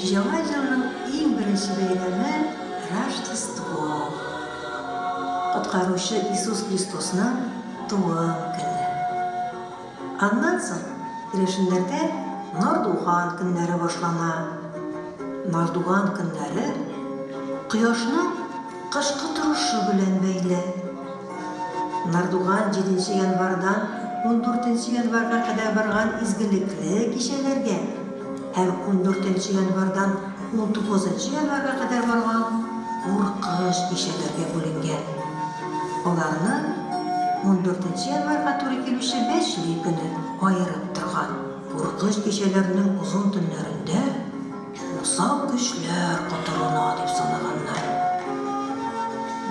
Яңа елның иң беренче бәйрәме Рождество. Коткаручы Иисус Христосның туган көне. Аннан соң керәшеннәрдә Нардуган көннәре башлана. Нардуган көннәре кояшның кышкы торышы белән бәйле. Нардуган җиденче январьдан ундүртенче январьга кадәр барган изгелекле кичәләргә һәм ундүртенче январьдан унтугызынчы январьга кадәр барган куркыч кичәләргә бүленгән. Аларны ундүртенче январьга туры килүче Бәчли көне аерып торган. Куркыч кичәләрнең озын төннәрендә усал көчләр котырына дип санаганнар.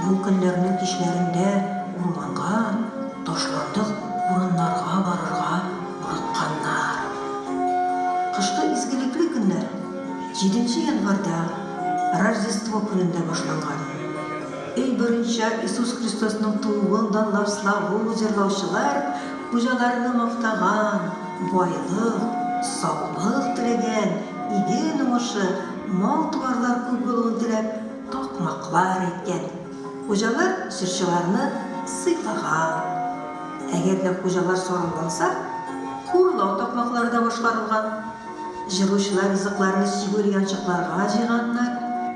Бу көннәрнең кичләрендә урманга, ташландык урыннарга барырга курыкканнар. Кышкы изгелекле көннәр җиденче январьда, Рождество көнендә башланган. Өй борынча Иисус Христосның тууын данлап славу җырлаучылар хуҗаларны мактаган, байлык, саулык теләгән, иген уңышы, мал-туарлар күп булуын теләп такмаклар әйткән. Хуҗалар җырчыларны сыйлаган. Әгәр дә хуҗалар сарымланса, хурлау такмаклары да башкарылган. Җыручылар ризыкларны чигүле янчыкларга җыйганнар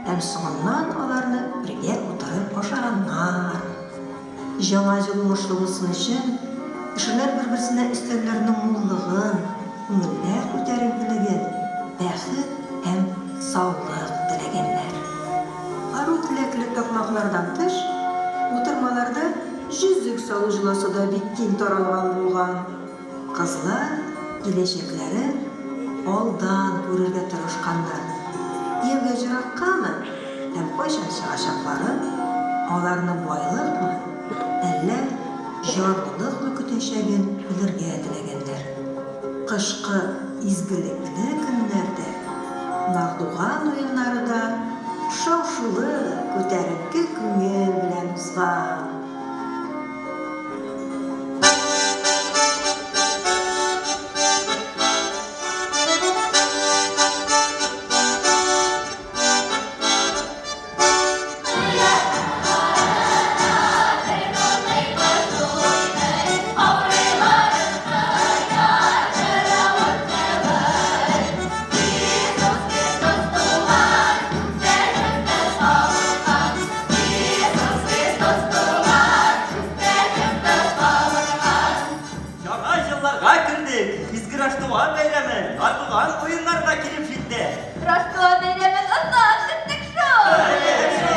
һәм соңыннан аларны бергә утырып ашаганнар. Яңа ел уңышлы булсын өчен, кешеләр бер-берсенә өстәлләрнең муллыгын, күңелләр күтәренкелеген, бәхет һәм саулык теләгәннәр. Ару теләкле такмаклардан тыш, утырмаларда җөзек салу җоласы да бик киң таралган булган. Кызлар киләчәкләрен алдан күрергә тырышканнар. Кияүгә җыраккамы һәм кайчан чыгачакларын, аларны байлыкмы, әллә җарлылыкмы көтәчәген белергә теләгәннәр. Кышкы изгелекле көннәрдә Нардуган уеннары да шау-шулы, күтәренке күңел белән узган. Яңа елларга кердек. Изге Раштуа бәйрәме, Нардуган уеннары да килеп җитте. Раштуа бәйрәмен озак көттек шул.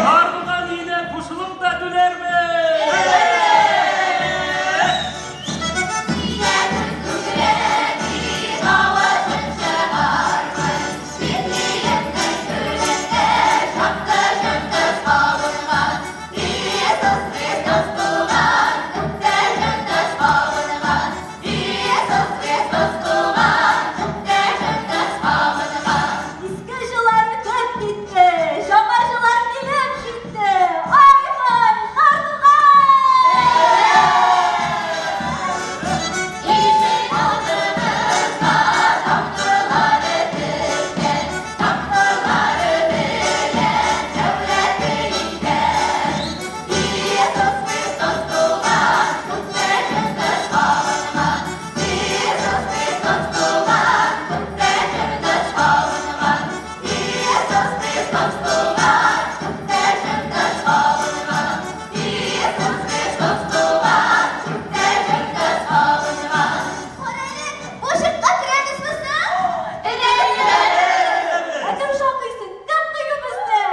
Нардуган өенә кушылып та түләрбез. Иске җыллар үтеп китте, яңа җыллар килеп җитте. Ай-һай, Нардуган! Карале, бу чыкка керәбезме соң? Ә кем шакыйсың? Кем кыю безне?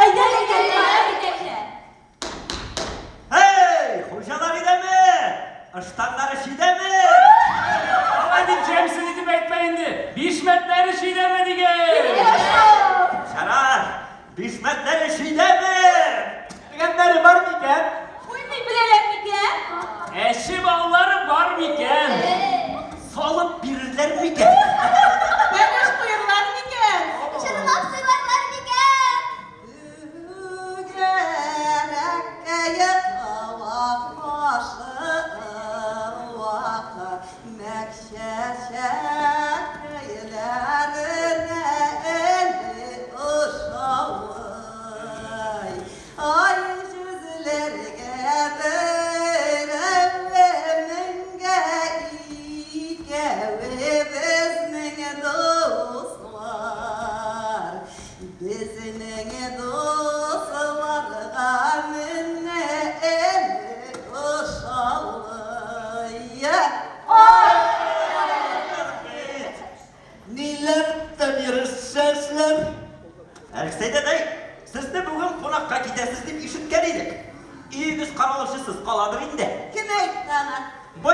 Әйдә, әйдә, әйдә. Һей, хуҗалар өйдәме? Ыштаннары чөйдәме? Алай дип җәмсез итеп әйтмә инде. Бишмәтләре чөйдәме диген. Ярар, бишмәтләре чөйдәме? Дигәннәре бар микән? Уйный беләләр микән? Әче баллары бар микән? Салып бирерләр микән? Бәлеш куерлар микән? Җырлап сыйларлар микән? Түгәрәккә кабак башы вакы, мәк чәчәкләренә.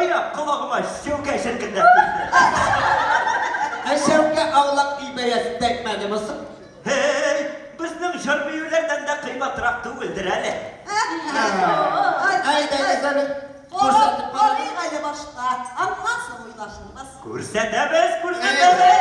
Бая колагыма чәүкә черкелдәп китте. Ә чәүкә аулак өй бәясе тәкмәдеме соң? Һей, безнең җыр-биюләрдән дә кыйбатрак түгелдер әле. Әйдәгез әле, күрсәтеп карыйк. Карыйк әле башта, аннан соң уйлашырбыз. Күрсәтәбез, күрсәтәбез!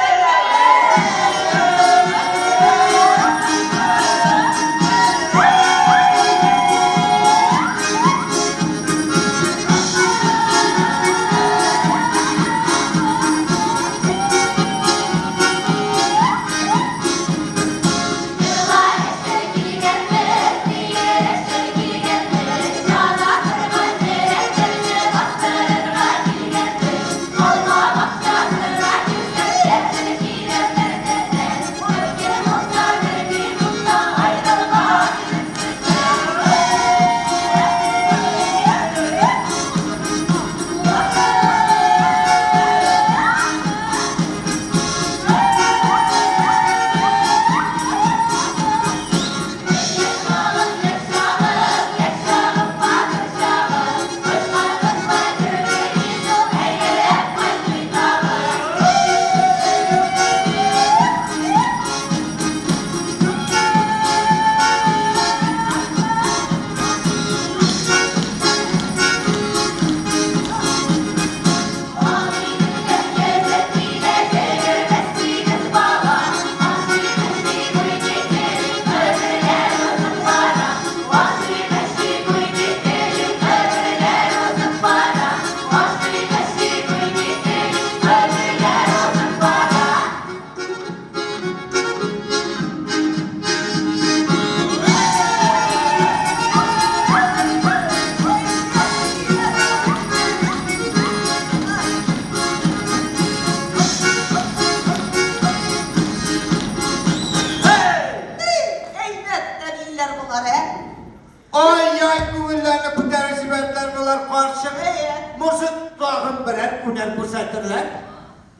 Әйбәт тә болар, ә? Ай-яй, күңелләрне күтәреп җибәрделәр болар, карчык. Может, тагын берәр өнәр күрсәтерләр?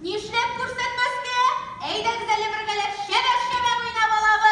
Нишләп күрсәтмәскә? Әйдәгез әле бергәләп шәбә-шәбә уйнап алабыз.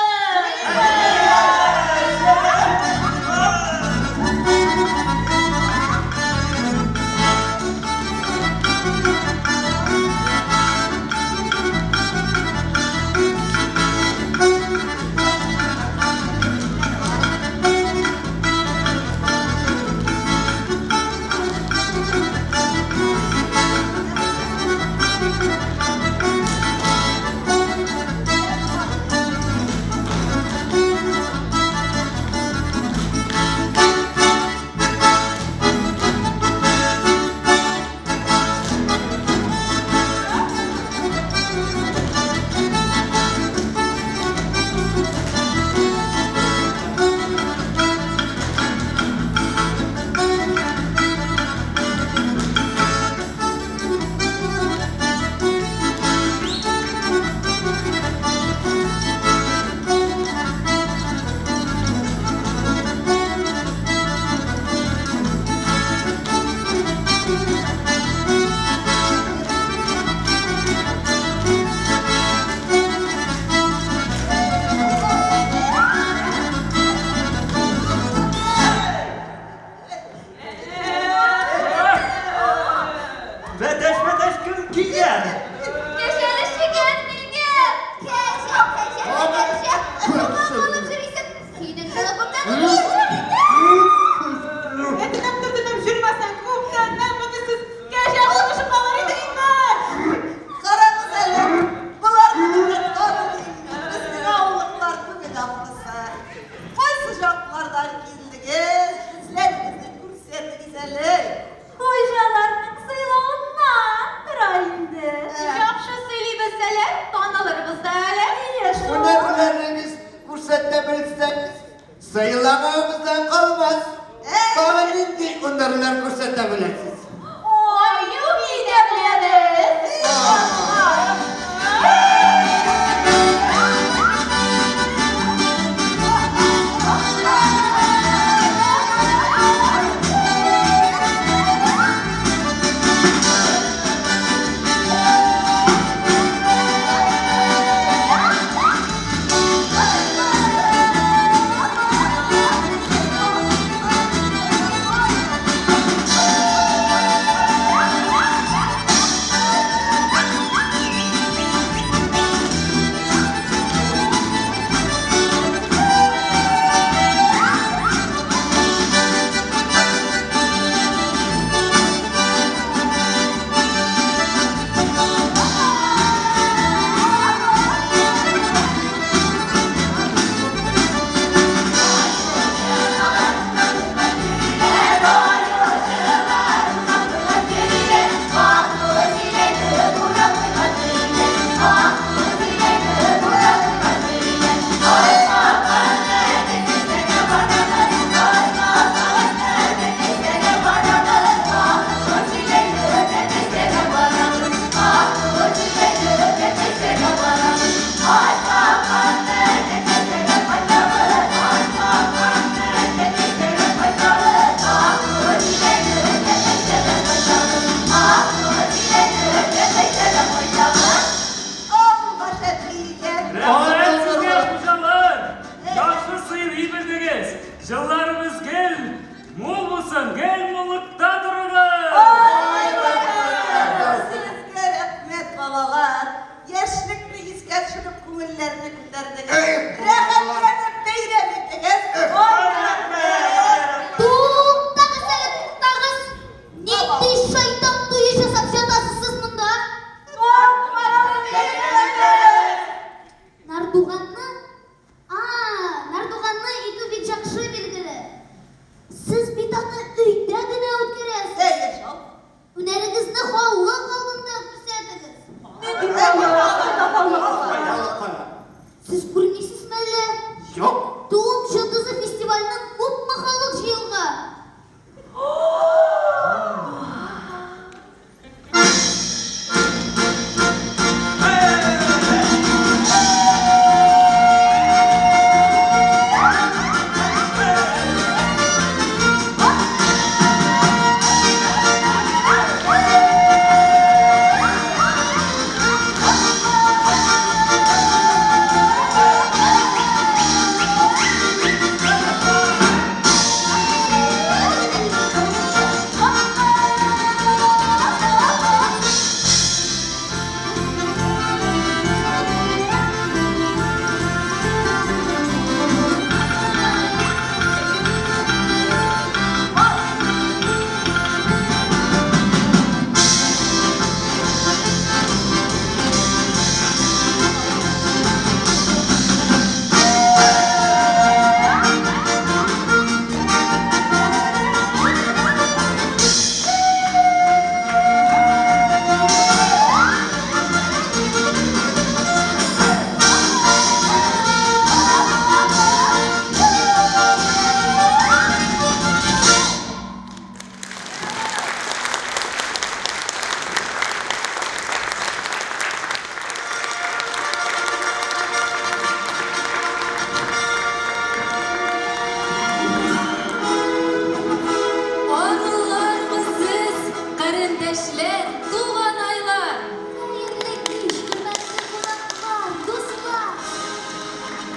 Карендәшләр, туганайлар! Хәерле кич, хөрмәтле кунаклар, дуслар!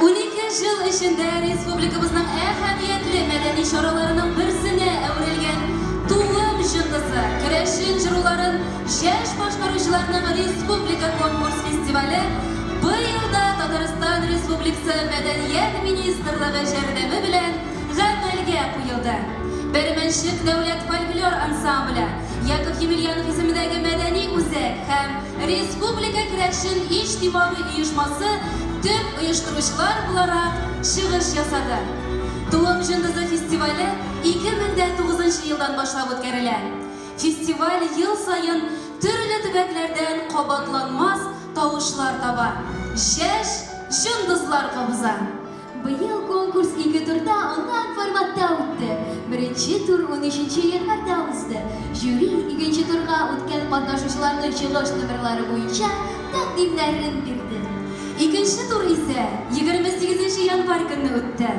12 ел эчендә республикабызның әһәмиятле мәдәни чараларының берсенә әверелгән Туым җондызы, керәшен җыруларын яшь башкаручыларның республика конкурс фестивале быел да Татарстан Республикасы Мәдәният министрлыгы ярдәме белән гамәлгә куелды. Бәрмәнчек дәүләт фольклор ансамбле, Яков Емельянов исемендәге мәдәни үзәк һәм Республика керәшен иҗтимагый оешмасы төп оештыручылар буларак чыгыш ясады. Туым җондызы фестивале 2009 елдан башлап үткәрелә. Фестиваль ел саен төрле төбәкләрдән кабатланмас тавышлар таба. Яшь җондызлар кабыза. Быел конкурс ике турда онлайн форматта үтте. Беренче тур 13 январьда узды. Жюри икенче турга үткән катнашучыларның чыгыш номерлары буенча тәкъдимнәрен бирде. Икенче тур исә 28 январь көнне үтте.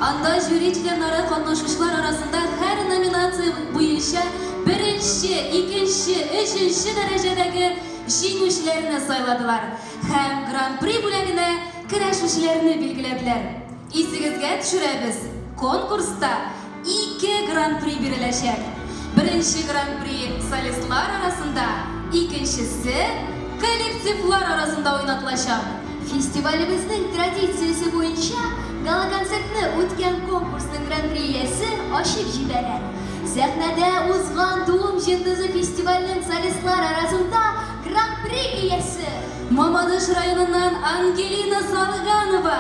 Анда жюри членнары катнашучылар арасында һәр номинация буенча беренче, икенче, өченче дәрәҗәдәге җиңүчеләрне сайладылар һәм Гран-при бүләгенә көрәшүчеләрне билгеләделәр. Исегезгә төшерәбез, конкурста ике Гран-при биреләчәк. Беренче Гран-при солистлар арасында, икенчесе коллективлар арасында уйнатылачак. Фестивалебезнең традициясе буенча гала-концертны үткән конкурсның Гран-при иясе ачып җибәрә. Сәхнәдә узган Туым җондызы фестиваленең солистлар арасында Гран-при иясе Мамадыш районыннан Ангелина Салганова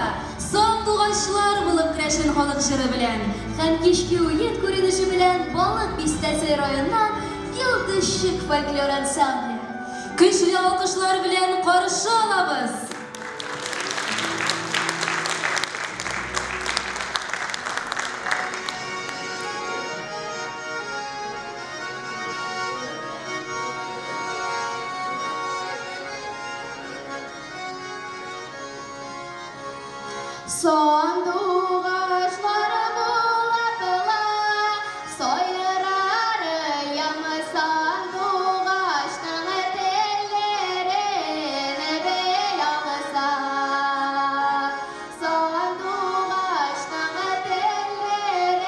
Сандугачлар булып керәшен халык җыры белән һәм кичке уен күренеше белән Балык Бистәсе районыннан Йолдызчык фольклор ансамбле. Көчле алкышлар белән каршы алабыз. Сандугачлар булып сайрар яңы сандугачның телләрен бел алса. Сандугачның телләрен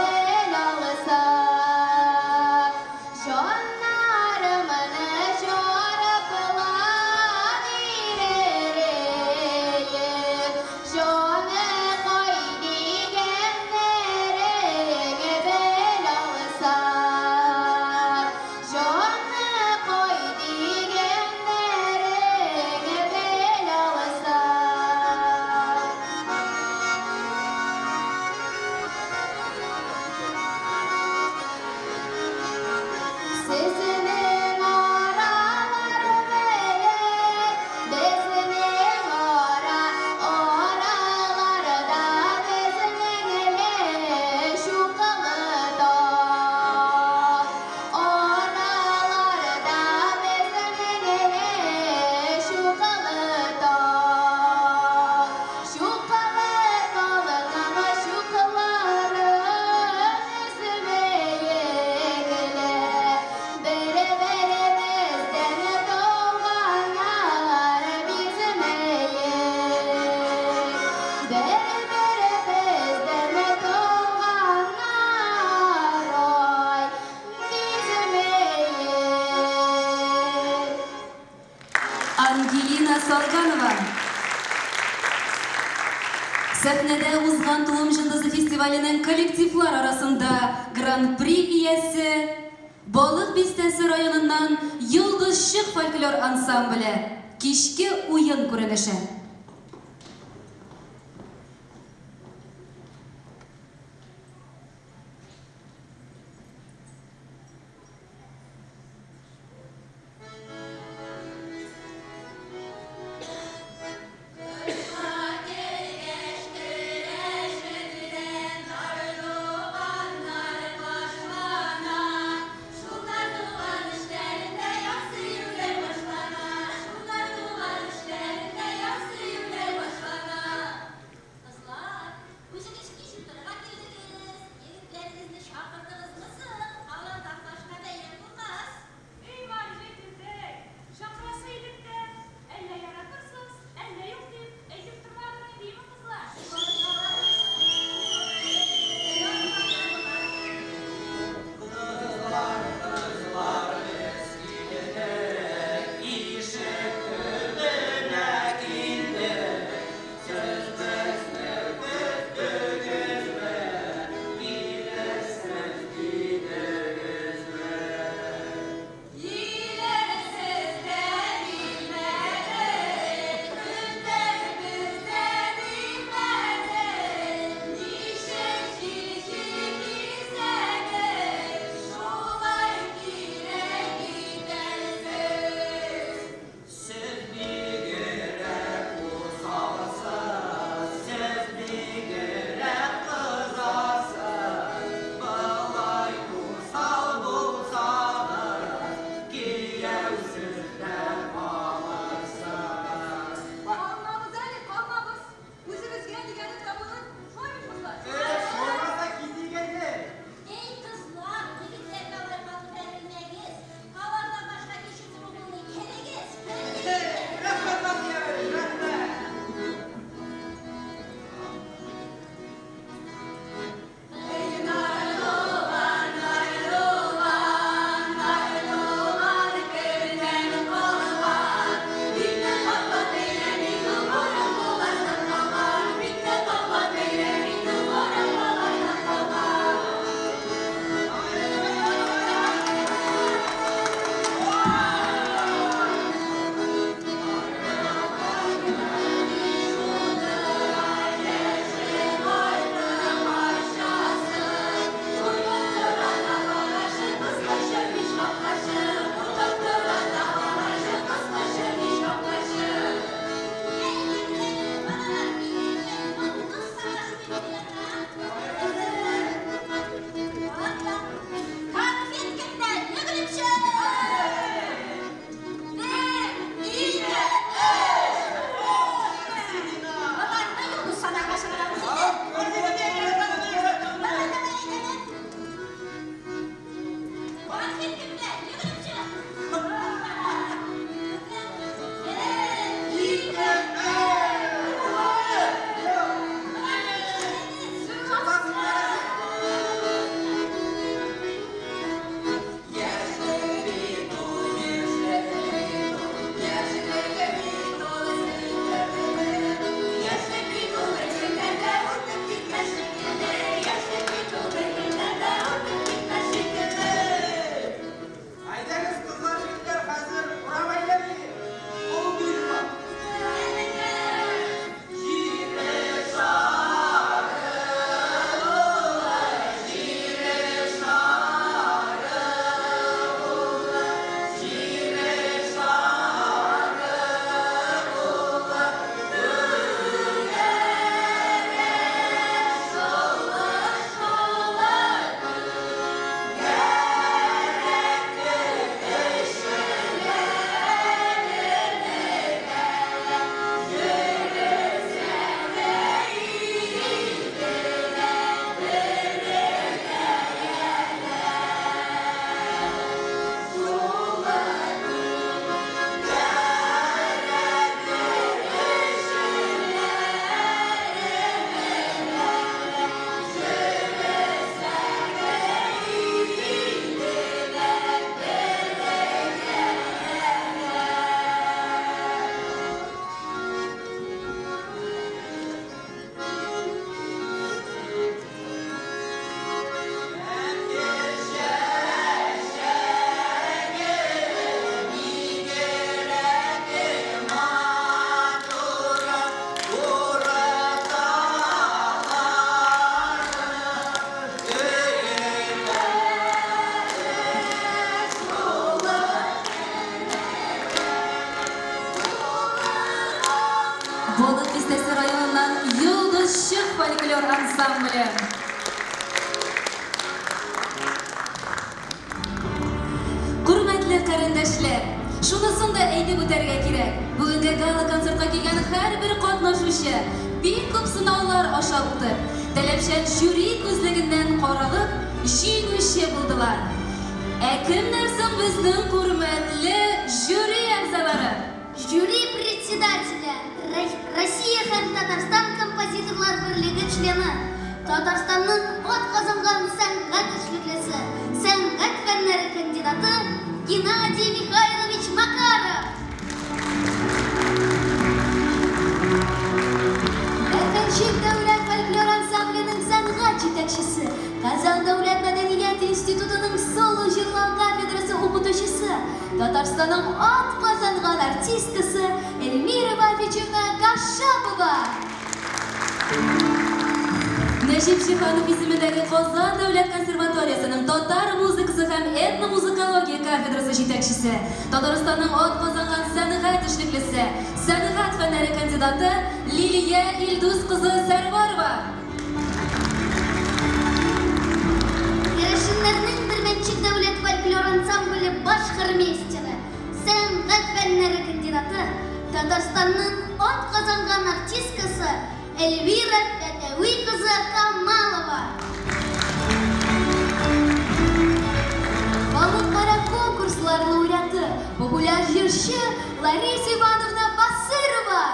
бел алса. Җаннарымны җарыпла бирер. Җаны кай дигәннәрең бел алса. Җаны кай дигәннәрең бел алса. Сезнең аралар белән безнең ара, араларда безнең чукылы тау. Араларда безнең чукылы тау. Чукылы тауның чукылары биекле. Бер-беребездән туганнар без миек. Бер-беребездән туганнар, ой, без миек. Ангелина Салганова. Сәхнәдә узган Туым җондызы фестиваленең коллективлар арасында Гран-при иясе Балык Бистәсе районыннан Йолдызчык фольклор ансамбле Кичке уен күренеше. Шулар туган эшләрендә яхшы фольклор ансамбле. Хөрмәтле карендәшләр, шунысын да әйтеп үтәргә кирәк. Бүгенге гала-концертка килгән һәрбер катнашучы бик күп сынаулар аша үтеп, таләпчән жюри күзлегеннән каралып, җиңүче булдылар. Ә кемнәр соң безнең хөрмәтле жюри әгъзалары? Жюри председателя Россия һәм Татарстан композиторлар берлеге члены, Татарстанның атказанган сәнгать эшлеклесе, сәнгать фәннәре кандидаты Геннадий Михайлович Макаров. Бәркәнчек дәүләт фольклор ансамбленең сәнгать җитәкчесе, Казан дәүләт мәдәният институтының соло җырлау кафедрасы укытучысы, Татарстанның атказанган артисткасы Эльмира Вафичевна Кашапова. Нәҗип Җиһанов исемендәге Казан дәүләт консерваториясенең татар музыкасы һәм этномузыкология кафедрасы җитәкчесе, Татарстанның атказанган сәнгать эшлеклесе, сәнгать фәннәре кандидаты Лилия Илдус кызы Сәрварова. Керәшеннәрнең Бәрмәнчек дәүләт фольклор ансамбле баш хормейстеры, сәнгать фәннәре кандидаты, Татарстанның атказанган артисткасы Эльвира Фәтәви кызы Камалова. Халыкара конкурслар лауреаты, популяр җырчы Лариса Ивановна Басырова.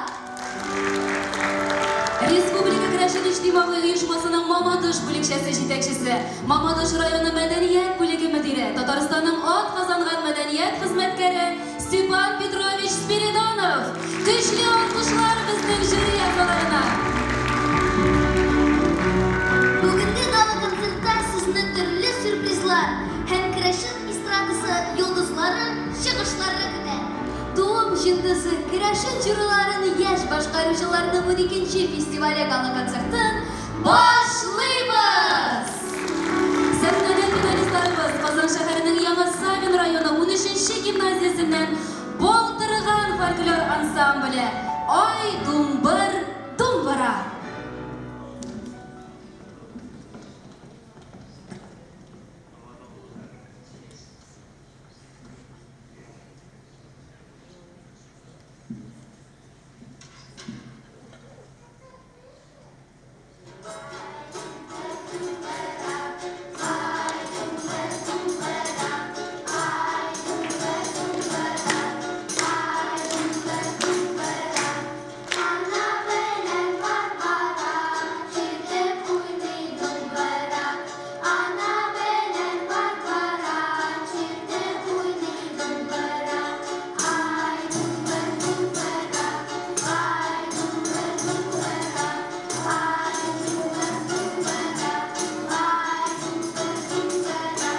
Республика Керәшен иҗтимагый оешмасының Мамадыш бүлекчәсе җитәкчесе, Мамадыш районы мәдәният бүлеге мөдире, Татарстанның атказанган мәдәният хезмәткәре Степан Петрович Спиридонов. Көчле алкышлар безнең жюри әгъзаларына. Бүгенге гала-концертта сезне төрле сюрпризлар һәм керәшен эстрадасы йолдызлары чыгышлары көтә. Туым җындысы керәшен җыруларын яшь башкаручыларның 12нче фестивале гала-концертын башлыйбыз! Сәхнәдә финалистларыбыз Казан шәһәренең Яңа Савин районы 13нче гимназиясеннән Балтырган фольклор ансамбле Ай думбыр думбыра. Ана белән Варвара чиртеп уйный думбыра. Ана белән Варвара чиртеп уйный думбыра. Ай думбыр думбыра, ай думбыр думбыра, ай думбыр думбыра, ай думбыр думбыра.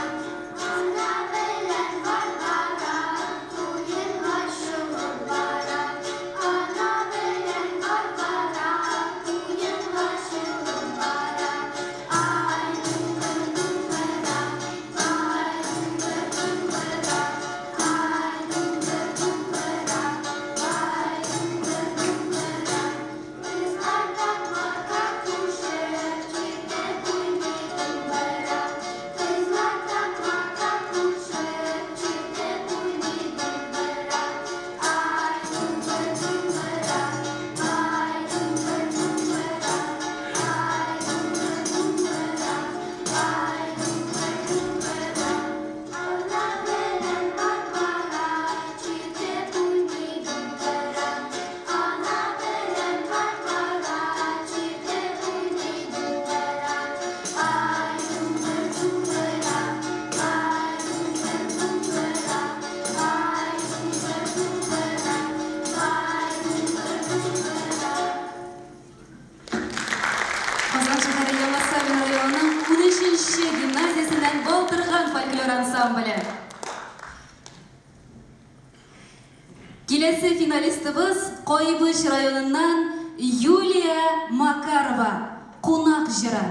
Ана белән Варвара туенга чыгып бара. Ана белән Варвара туенга чыгып бара. Ай думбыр думбыра, ай думбыр думбыра, ай думбыр думбыра, ай думбыр думбыра. Кызлар такмакка кушып чиртеп уйный думбыра. Кызлар такмакка кушып чиртеп уйный думбыра. Ай думбыр думбыра, ай думбыр думбыра, ай думбыр думбыра, ай думбыр думбыра. Ана белән Варвара чиртеп уйный думбыра. Ана белән Варвара чиртеп уйный думбыра. Ай думбыр думбыра, ай думбыр думбыра, ай думбыр думбыра, ай думбыр думбыра. Казан шәһәре Яңа Савин районының 13нче гимназиясеннән Балтырган фольклор ансамбле. Киләсе финалистыбыз Кайбыч районыннан Юлия Макарова. Кунак җыры.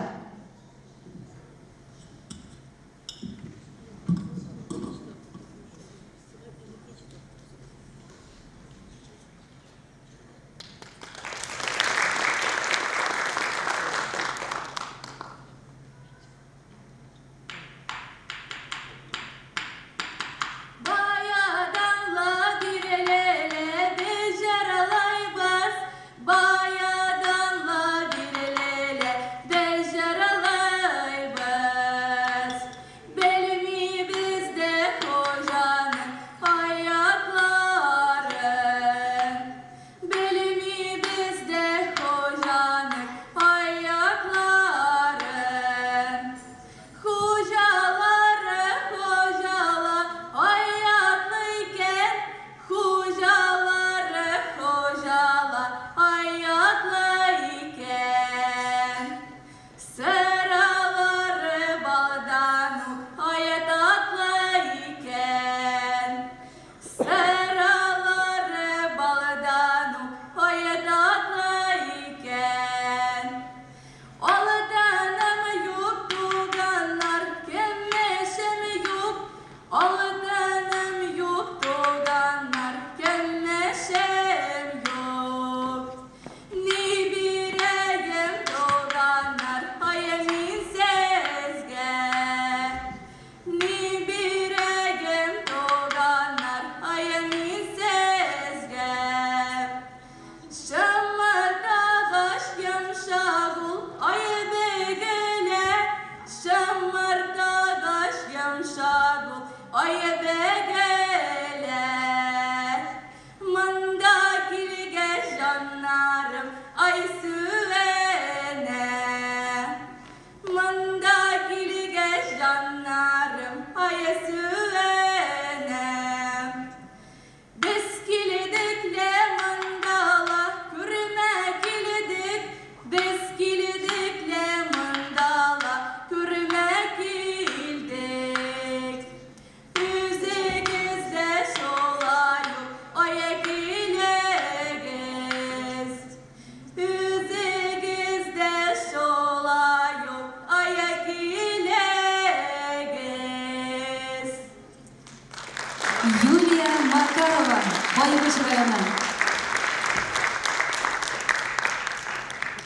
Макарова, Баебыч районы.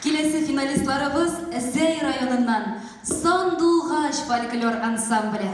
Киләсе финалистларыбыз Зәй районыннан Сандугач фольклор ансамбле.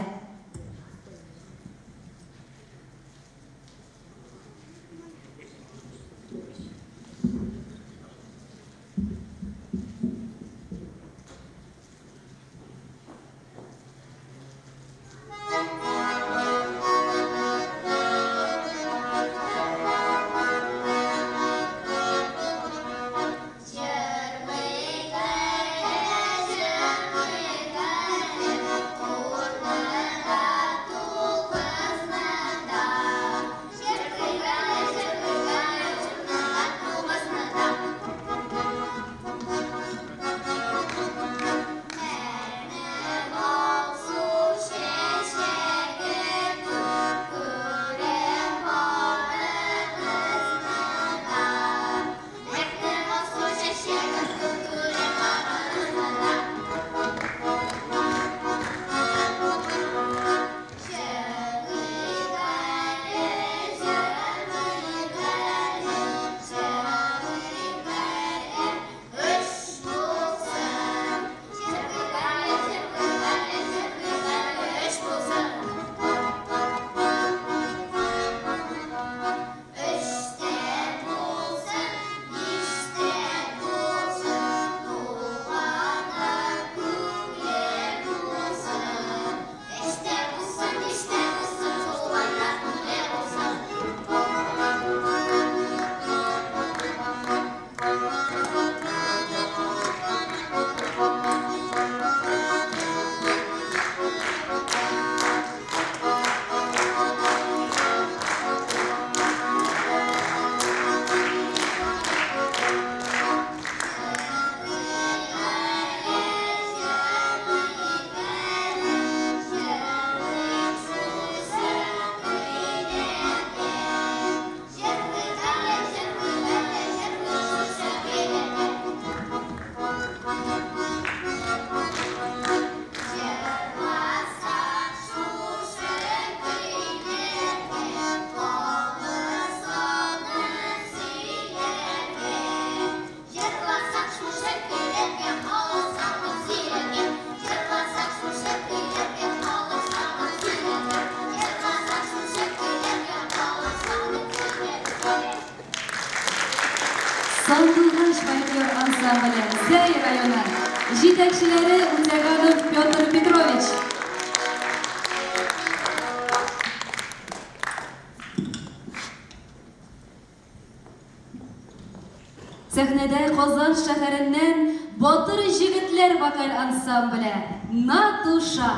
Сандугач фольклор ансамбле, Зәй районы. Җитәкчеләре Утяганов Петр Петрович. Сәхнәдә Казан шәһәреннән Батыр җегетләр вокаль ансамбле Натуша.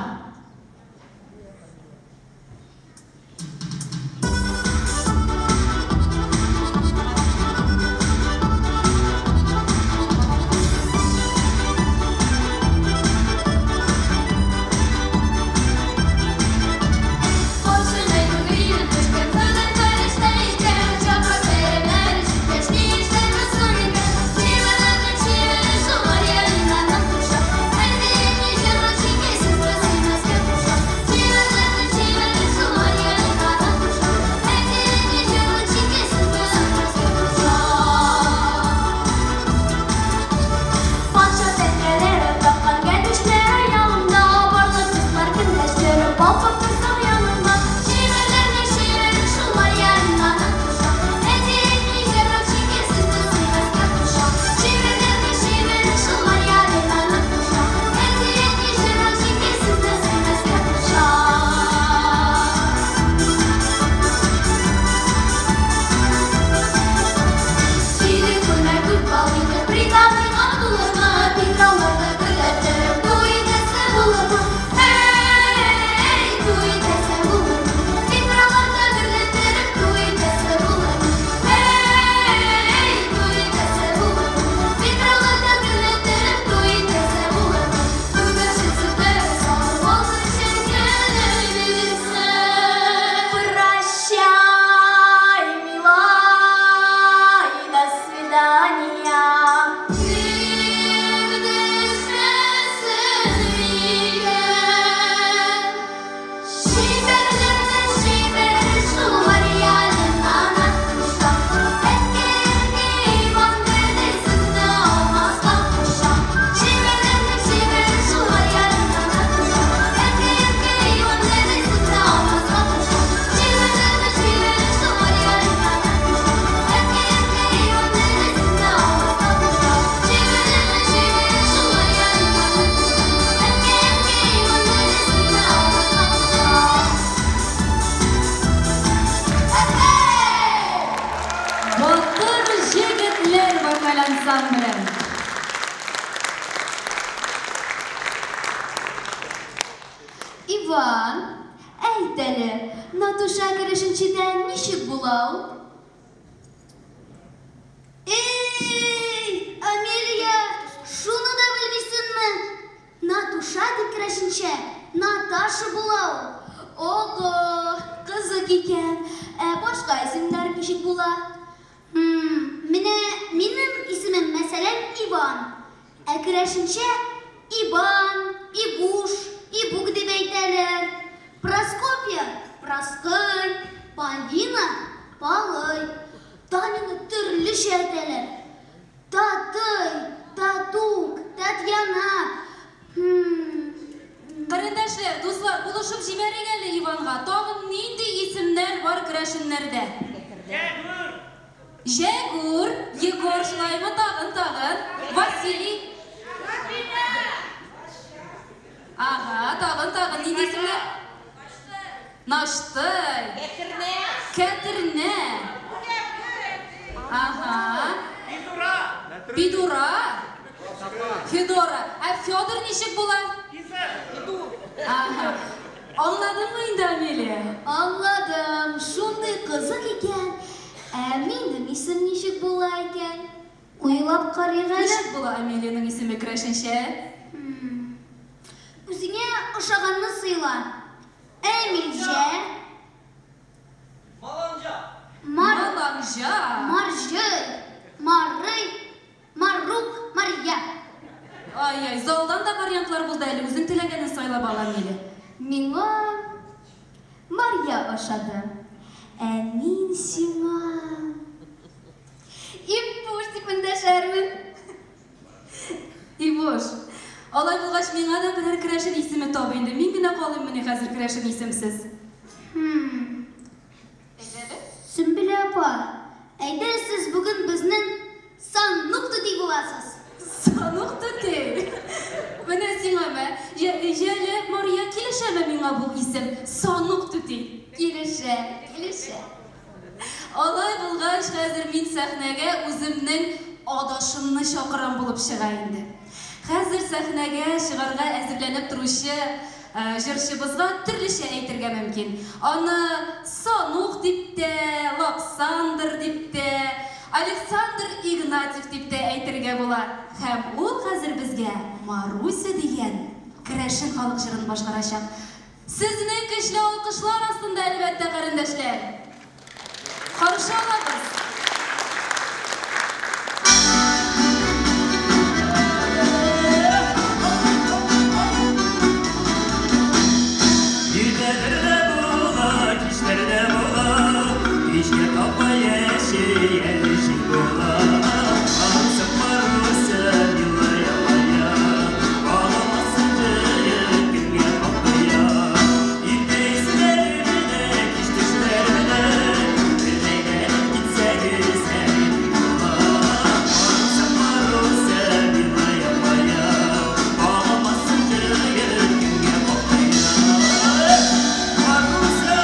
Чивана, ансамбле. Иван, әйт әле, Натуша керәшенчедә ничек була ул? Эй, Амелия, шуны да белмисеңме? Натуша дип керәшенчә Наташа була ул. Ого, кызык икән. Ә башка исемнәр ничек була? Менә минем исемем, мәсәлән, Иван. Ә керәшенчә Ибан, Ибуш, Ибук дип әйтәләр. Проскопия, Проскый, Полина, Палый. Таняны төрлечә әйтәләр. Татый, Татук, Татьяна. Карендәшләр, дуслар, булышып җибәрик әле Иванга. Тагын нинди исемнәр бар керәшеннәрдә? Җәгүр! Җәгүр, Егор шулаймы? Тагын, тагын. Василий. Рабина! Ага, тагын, тагын нинди исемнәр? Наштый. Кәтернә. Кәтернә. Ага. Пидура. Пидура. Федора. Ә Федор ничек була? Ага. Аңладыңмы инде, Амелия? Аңладым, шундый кызык икән. Ә минем исем ничек була икән? Уйлап карыйк әле. Ничек була Амелиянең исеме керәшенчә? Үзеңә ошаганны сыйла. Әмилҗә. Маланҗа. Маланҗа. Марҗый. Марый. Марук. Марья. Ай-яй, залдан да вариантлар булды әле, үзең теләгәнен сайлап ал, Амелия. Миңа Марья ошады. Ә мин сиңа Ибуш дип эндәшәрмен. Ибуш, алай булгач, миңа да берәр керәшен исеме тап инде. Мин генә калыйммыни хәзер керәшен исемсез? Сөмбелә апа, әйдә сез бүген безнең Санук түти буласыз. Санук түти? Менә сиңа мә. Җәле, Мария, килешәме миңа бу исем? Санук түти. Килешә, килешә. Алай булгач, хәзер мин сәхнәгә үземнең адашымны чакырам булып чыга инде. Хәзер сәхнәгә чыгарга әзерләнеп торучы җырчыбызга төрлечә әйтергә мөмкин. Аны Санук дип тә, Лапсандр дип тә, Александр Игнатьев дип тә әйтергә була. Һәм ул хәзер безгә Маруся дигән керәшен халык җырын башкарачак. Сезнең көчле алкышлар астында, әлбәттә, карендәшләр! Каршы алабыз! Иртәләр дә була, кичләр дә була, Кичкә таба яши, әле җил була. Маруся, Маруся, милая моя, Багламасын җыеп, кемгә капкыя. Иртә исләр менә, кич төшләр менә, Бер әйләнеп китсәгез, әле ни була. Маруся, Маруся, милая моя, Багламасын җыеп, кемгә капкыя. Маруся!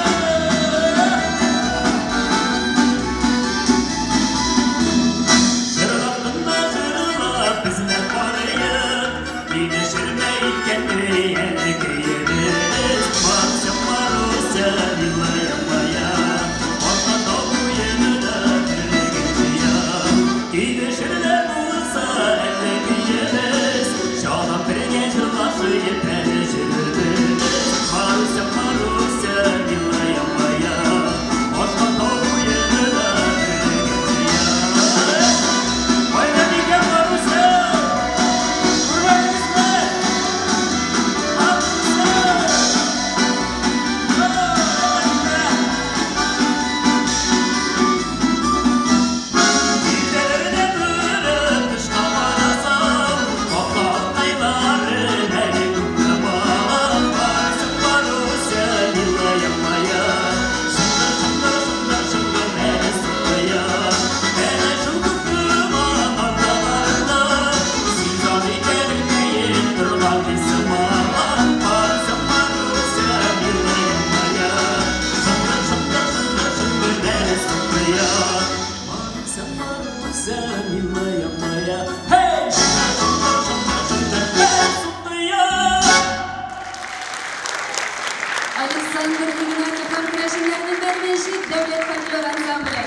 фольклор ансамбле.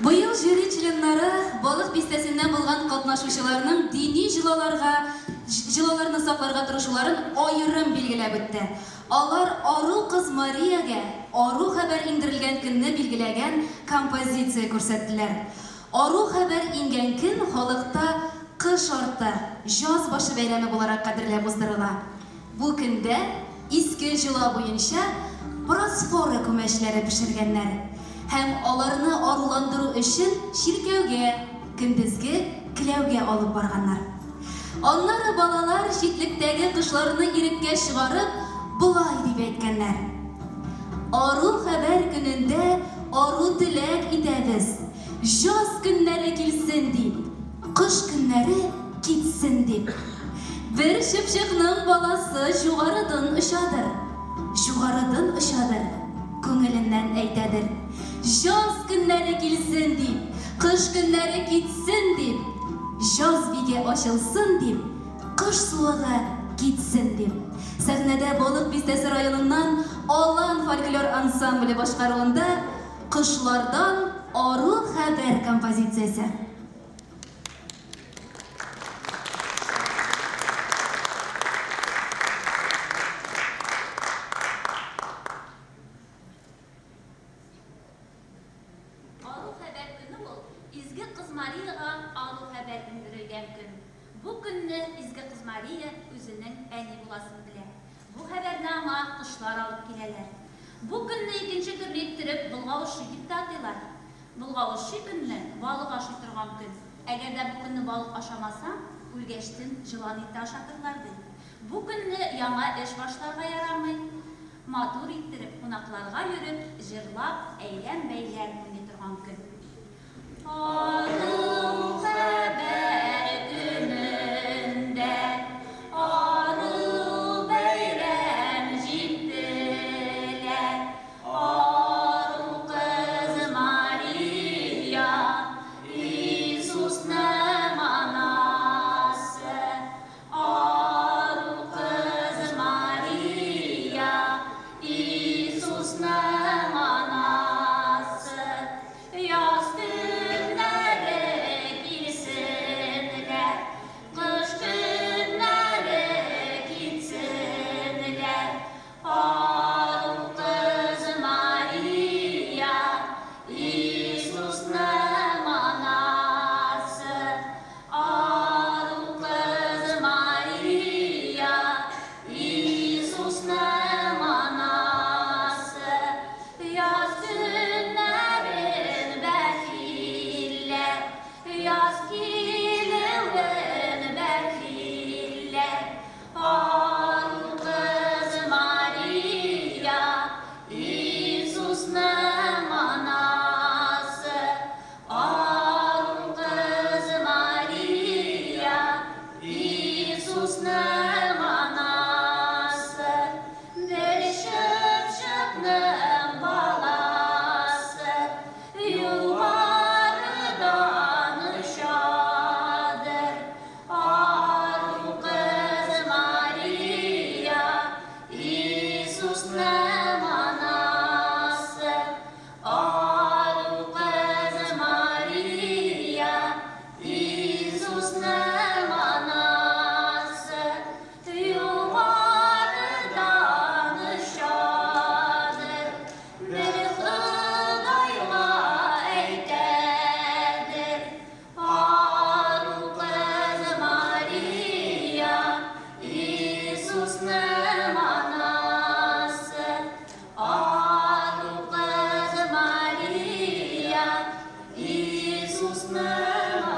Быел жюри членнары Балык бистәсеннән булган катнашучыларның дини җолаларга җолаларны сакларга тырышуларын аерым билгеләп үтте. Алар Ару кыз Мариягә ару хәбәр иңдерелгән көнне билгеләгән композиция күрсәттеләр. Ару хәбәр иңгән көн халыкта кыш арты, җаз башы бәйрәме буларак кадерләп уздырыла. Бу көндә иске җола буенча просфора күмәчләре пешергәннәр һәм аларны аруландыру өчен чиркәүгә, көндезге келәүгә алып барганнар. Аннары балалар читлектәге кошларны иреккә чыгарып, болай дип әйткәннәр. Ару хәбәр көнендә ару теләк итәбез, җаз көннәре килсен дип, кыш көннәре китсен дип. Бер чыпчыкның баласы җугарыдын очадыр, җугарыдын очадыр, күңеленнән әйтәдер. Җаз көннәре килсен дип, кыш көннәре китсен дип, җаз биге ачылсын дип, кыш суыгы китсен дип. Сәхнәдә Балык Бистәсе районыннан Алан фольклор ансамбле башкаруында Кошлардан ару хәбәр композициясе. Ару хәбәр көне ул, Изге Кыз Мариягә ару хәбәр иңдерелгән көн. Бу көнне Изге Кыз Мария үзенең әни буласын белә. Бу хәбәрне аңа кошлар алып киләләр. Бу көнне икенче төрле иттереп Болгавышый дип тә атыйлар. Болгавышый көнне балык ашый торган көн. Әгәр дә бу көнне балык ашамасаң, үлгәчтен җылан ите ашатырлар, ди. Бу көнне яңа эш башларга ярамый. Матур иттереп, кунакларга йөреп, җырлап, әйлән-бәйлән уйный торган көн. Ару хәбәр көнендә ару бәйрәм җиттеләр. Ару кыз Мария, Иисусның анасы. Ару кыз Мария, Иисусның анасы. Яз көннәре килсенләр, кыш көннәре китсенләр. Ару кыз Мария, Иисусның анасы. Ару кыз Мария, Иисусның анасы. Яз көннәрен бәхилләр, яз килүен бәхилләр. Ару кыз Мария, Иисусның анасы. Ару кыз Мария, Иисусның анасы. Бер чыпчыкның баласы югарыдан очадыр. Ару кыз Мария, Иисусның анасы. Ару кыз Мария, Иисусның анасы. Югарыдан очадыр. Бер Ходайга әйтәдер. Ару кыз Мария, Иисусның анасы. Ару кыз Мария, Иисусның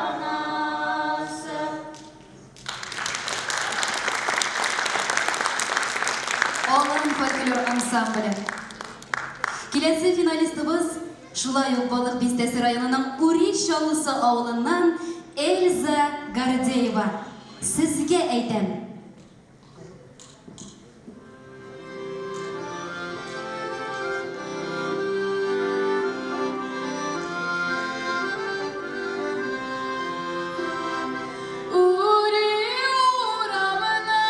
анасы. Алан фольклор ансамбле. Киләсе финалистыбыз шулай ук Балык Бистәсе районының Ури Чаллысы авылыннан Эльза Гордеева. Сезгә әйтәм. Ури урамына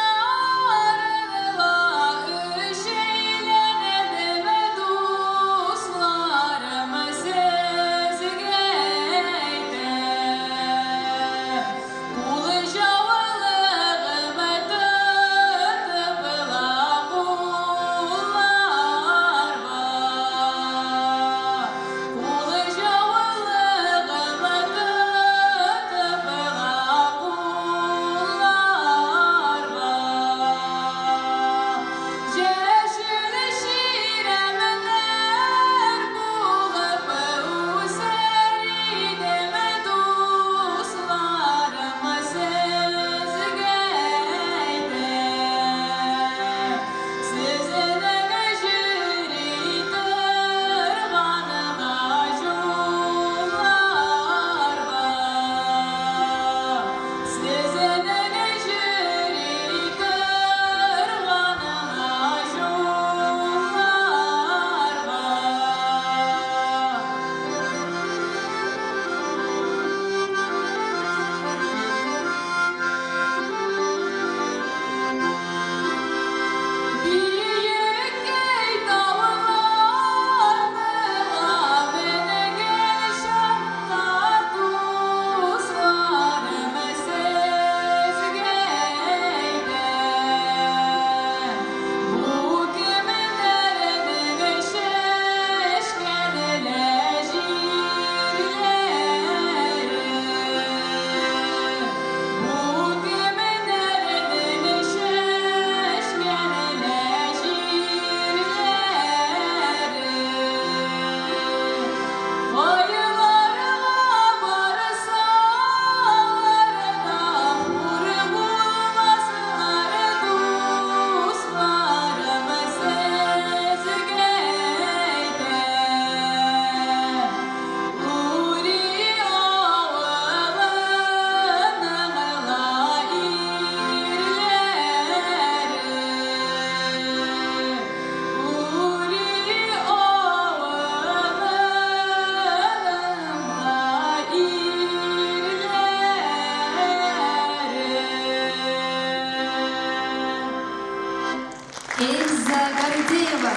Луиза Гордеева.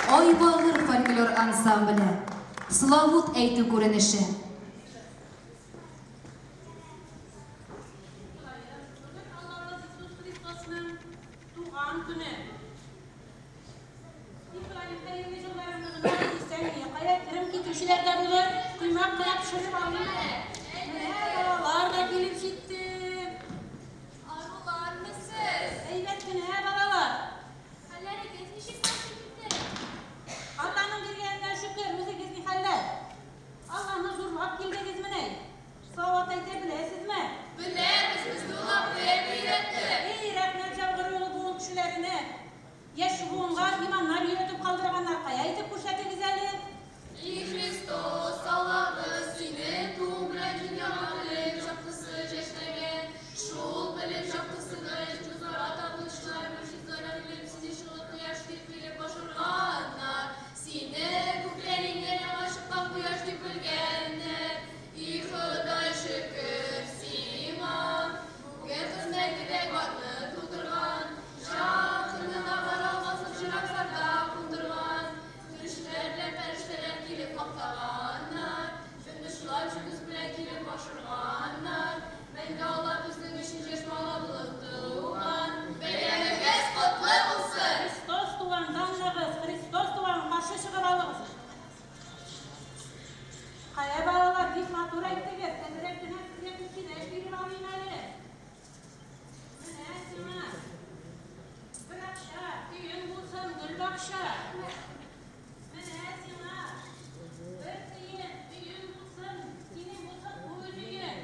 Айбагыр фольклор ансамбле. Славут әйтү күренеше. Бүген Аллабыз Иисус Христосның туган көне. Николаем, хәерле җылларыңны гына исәнме? Кая керем китүчеләр дә булыр. Коймак кына пешереп алыйм әле. Менә балалар да килеп җитте. Арулармы сез? Әйбәт кенә, балалар. Хәлләрегез ничек китте? Алланың биргәненә шөкер, үзегез ни хәлләр? Алланы зурлап килдегезмени? Салават әйтә беләсезме? Беләбез, безне ул абый өйрәтте. Эй, рәхмәт яугыр ул буын кешеләренә. Яшь буынга иманнар өйрәтеп калдырганнар. Кая әйтеп күрсәтегез әле? И Христос, Аллабыз, сине туу белән дөньяга белем яктысы чәчрәгән. Шул белем яктысына йолдызларга табынучылар, мөршидләр белем сине җылы кояш дип килеп башырганнар. Сине күкләр иңгән яңа чыккан кояш дип белгәннәр. И Ходай, шөкер сиңа, бүген хезмәтеңдә атны тудырган, якынына бара алмаслык җыракларда кундырган. Төрешләр белән фәрештәләр килеп мактаганнар, җондышлар җондыз белән килеп башырганнар. Мәңге Алла безнең өчен чәчмала булып туган. Бәйрәмегез котлы булсын! Христос туган, данлыгыз, Христос туган, каршы чыгып алыгыз. Кая балалар, бик матур әйттегез. Әзрәк кенә сезгә күчтәнәч биреп алыйм әле. Менә сиңа. Бер акча, өең булсын, гөл бакча. Менә сиңа. Бер тиен, өең булсын, синең булсын үз өең.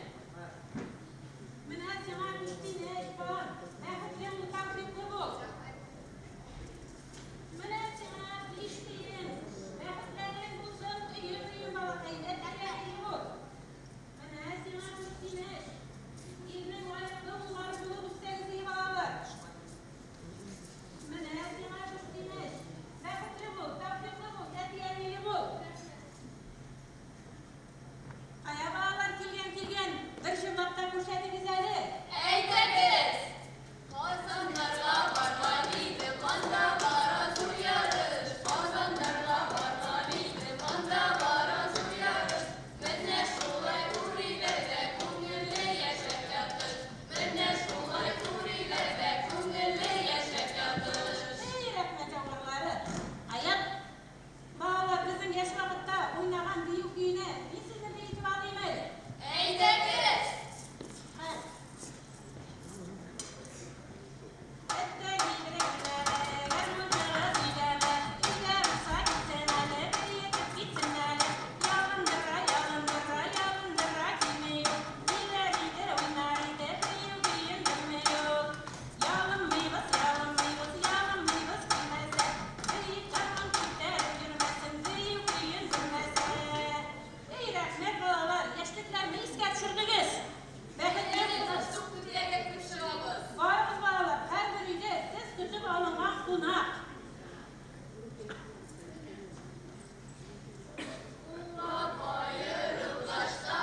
Менә сиңа күчтәнәч бар. Бәхетле бул, тәүфыйклы бул. Менә сиңа биш тиен. Бәхетләрең булсын, өең өең балакай, әти бул. Менә сиңа күчтәнәч. Илнең лаеклы уллары булып үссәгез, ий балалар. Менә сиңа күчтәнәч. Бәхетле бул, тәүфыйклы бул, әти-әниле бул. Кая балалар килгән килгән, бер җырлап та күрсәтегез әле. Әйдәгез! Казаннарга барган идем, анда бара зур ярыш. Казаннарга барган идем, анда бара зур ярыш. Менә шулай үриләрдә күңелле яшәп ятыш. Менә шулай үриләрдә күңелле яшәп ятыш. Эй, рәхмәт яугырлары. Аяк, балалар, безнең яшь вакытта уйнаган бию көенә мин сезне биетеп алыйм әле. Әйдәгез! Эй, рәхмәт, балалар, яшьлекләрне искә төшердегез. Бәхетле булыгыз. Түтиягә кереп чыгабыз. Барыгыз, балалар, һәрбер өйдә сез көтеп алынган кунак. Уңга каерылгач та,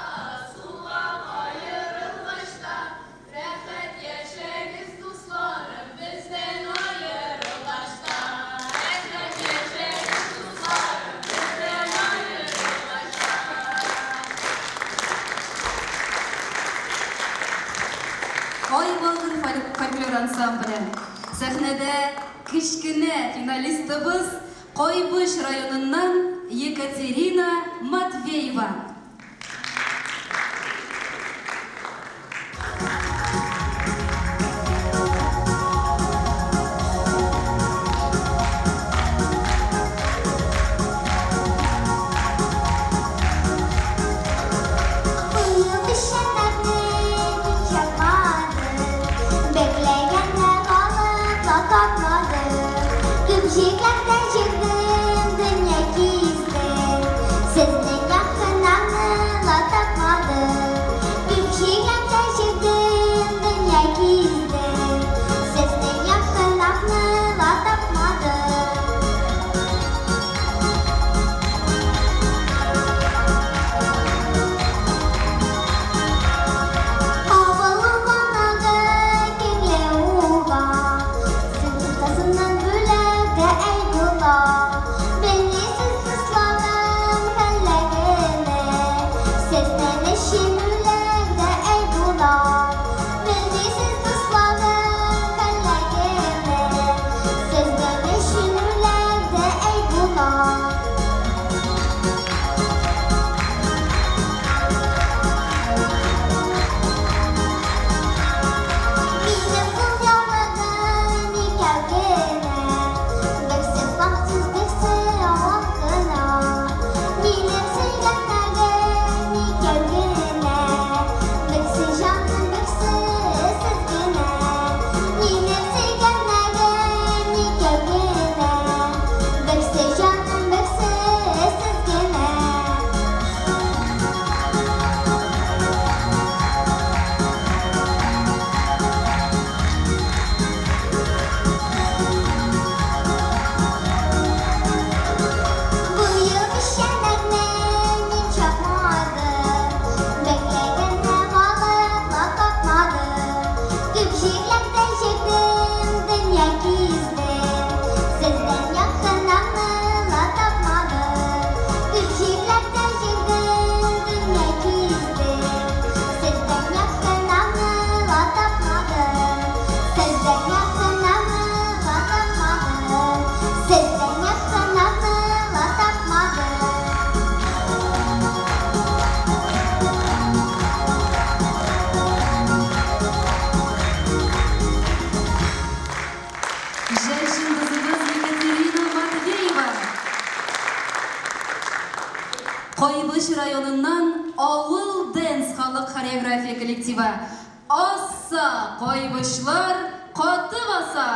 сулга каерылгач та, рәхәт яшәгез, дусларым, бездән аерылгач та. Рәхәт яшәгез, дусларым, бездән аерылгач та. Айбагыр фольклор ансамбле. Сәхнәдә кечкенә финалистыбыз Кайбыч районыннан Екатерина Матвеева. Быел печәннәрне мин чапмадым, Бәкләгәндә халыкла тапмадым. Күп җирләрдә йөрдем, дөнья гиздем, Сезнең якыннарны ла тапмадым. Күп җирләрдә йөрдем, дөнья гиздем, Сезнең якыннарны ла тапмадым. Авыл урманнары киңле уган, Кайбыч районыннан Авыл Дэнс халык хореография коллективы. Асса, кайбычлар, каты баса!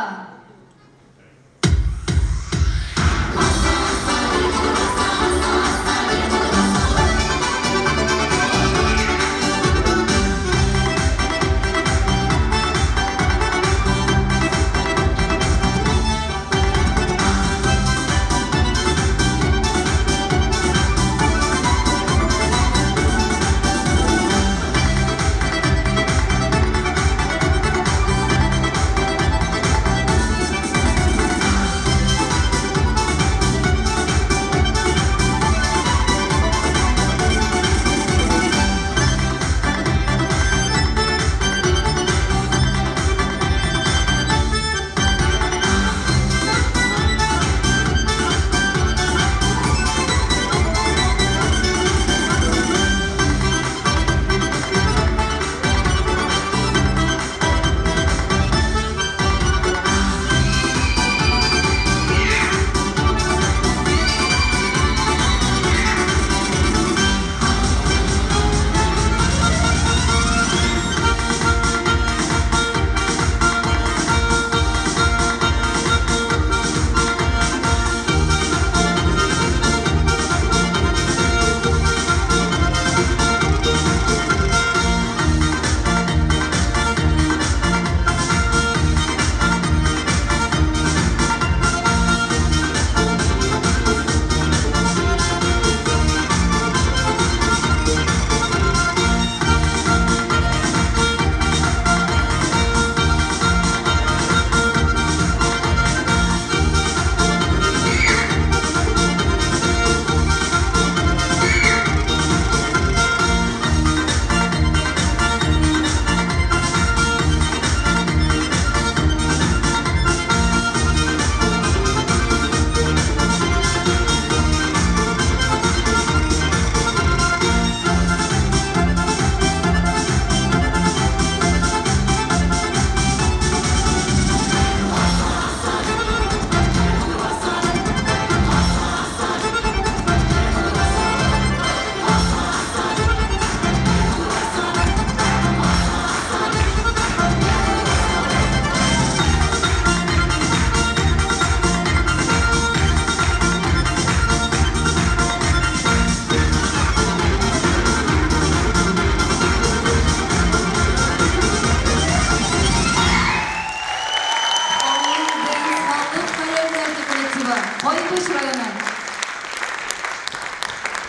Кайбыч районы.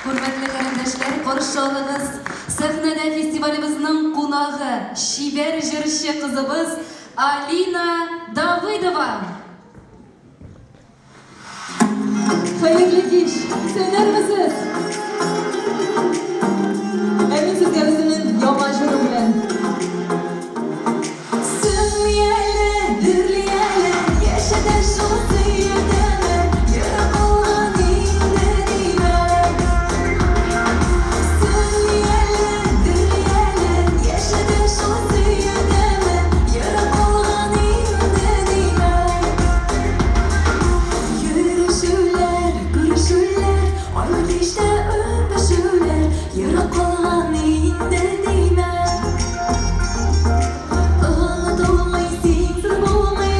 Хөрмәтле карендәшләр, каршы алыгыз. Сәхнәдә фестивалебезнең кунагы, чибәр җырчы кызыбыз Алина Давыдова. Хәерле кич, исәннәрмесез? Ә мин сезгә үземнең яңа җырым белән. Сүнми әле, дөрли әле, яшәдә шул сөю тәме, ерак калган инде димә. Сүнми әле, дөрли әле, яшәдә шул сөю тәме, ерак калган инде димә. Йөрешүләр, күрешүләр, айлы кичтә үбешүләр, ерак калган инде димә. Онытылмый, синсез булмый,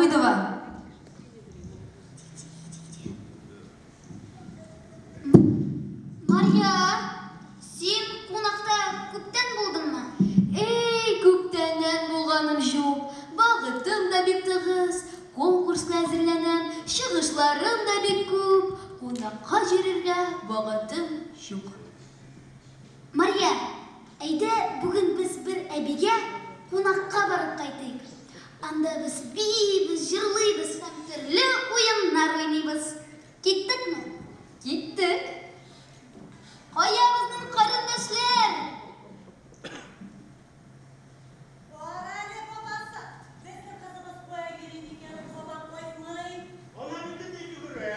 Давыдова. Марья, син кунакта күптән булдыңмы? Эй, күптәннән булганым юк. Вакытым да бик тыгыз, конкурска әзерләнәм, чыгышларым да бик күп. Кунакка йөрергә вакытым юк. Марья, әйдә бүген без бер әбигә кунакка барып кайтыйк. Анда без биибез, җырлыйбыз һәм төрле уеннар уйныйбыз. Киттекме? Киттек. Кая безнең карендәшләр? Бар әле, бабасы. Безнең кызыбыз кая йөри микән, ул һаман кайтмый. Алар инде ни йөгерә?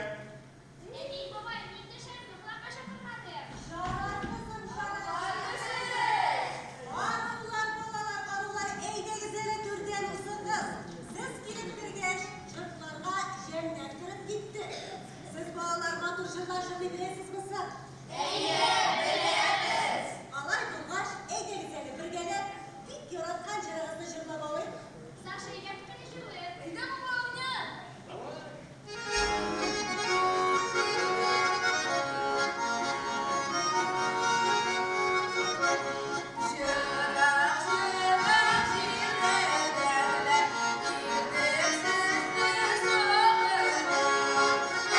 Әни, бабай, ник төшәрне кунакка чакырмады? Жарар, кызым, жарар. Арулар, балалар, арулар, әйдәгез әле түрдән узыгыз. Сез килеп кергәч, йортларга җәннәт кереп китте. Сез балалар матур җырлар җырлый беләсезме соң? Әйе, беләбез. Алай булгач, әйдәгез әле бергәләп бик яраткан җырыгызны җырлап алыйк. Саша, әйдә бөтен җырлыйк. Әйдә, бабай, уйна. Жырак, жырак җирдә дәрләр, килдек сезне сагынып.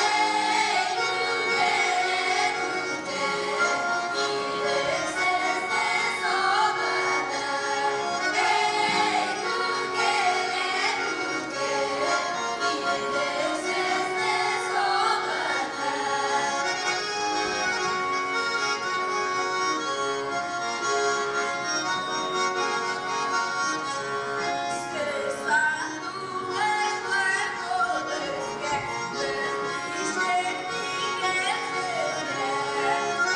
Әй, күкәлә, күкә, килдек сезне сагынып. Әй, күкәлә, күкә, килдек сезне сагынып. Сез сандугачлар күк өскә, без ничек микән сезгә?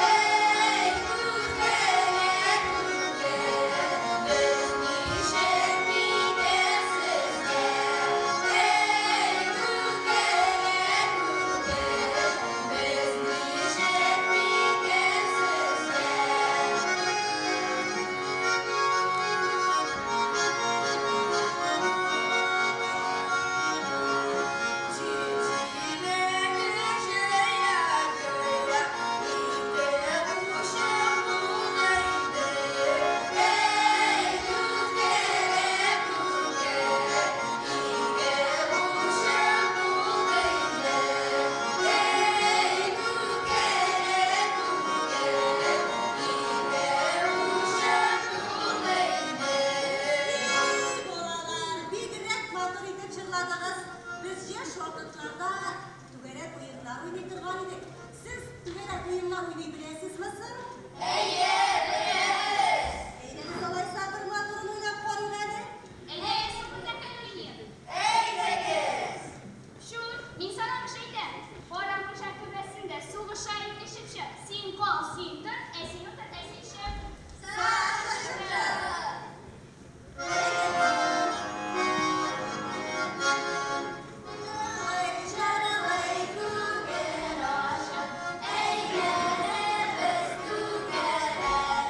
Әй, күкәлә, күкә, без ничек микән сезгә? Әй, күкәлә, күкә, без ничек микән сезгә? Җиләге җыя-җыя, ике учым булды инде. Әй, күкәлә, күкә, ике учым булды инде. Әй, күкәлә, күкә, ике учым булды инде. Эй, балалар, бигрәк матур итеп җырладыгыз. Без яшь вакытларда түгәрәк уеннар уйный торган идек. Сез түгәрәк уеннар уйный беләсезме соң? Әйе, беләбез. Әйдәгез алайса бер матурын уйнап карыйк әле. Әйдә, сукыртакай уйныйк. Әйдәгез! Шур, мин сана эш әйтәм. Караңгы түбәсендә сугыша ике чыпчык. Син кал, син тор, ә син утыр, ә син чык. Саша чыпчык! Җырлый, җырлый күңел ачып, Әйләнәбез түгәрәк.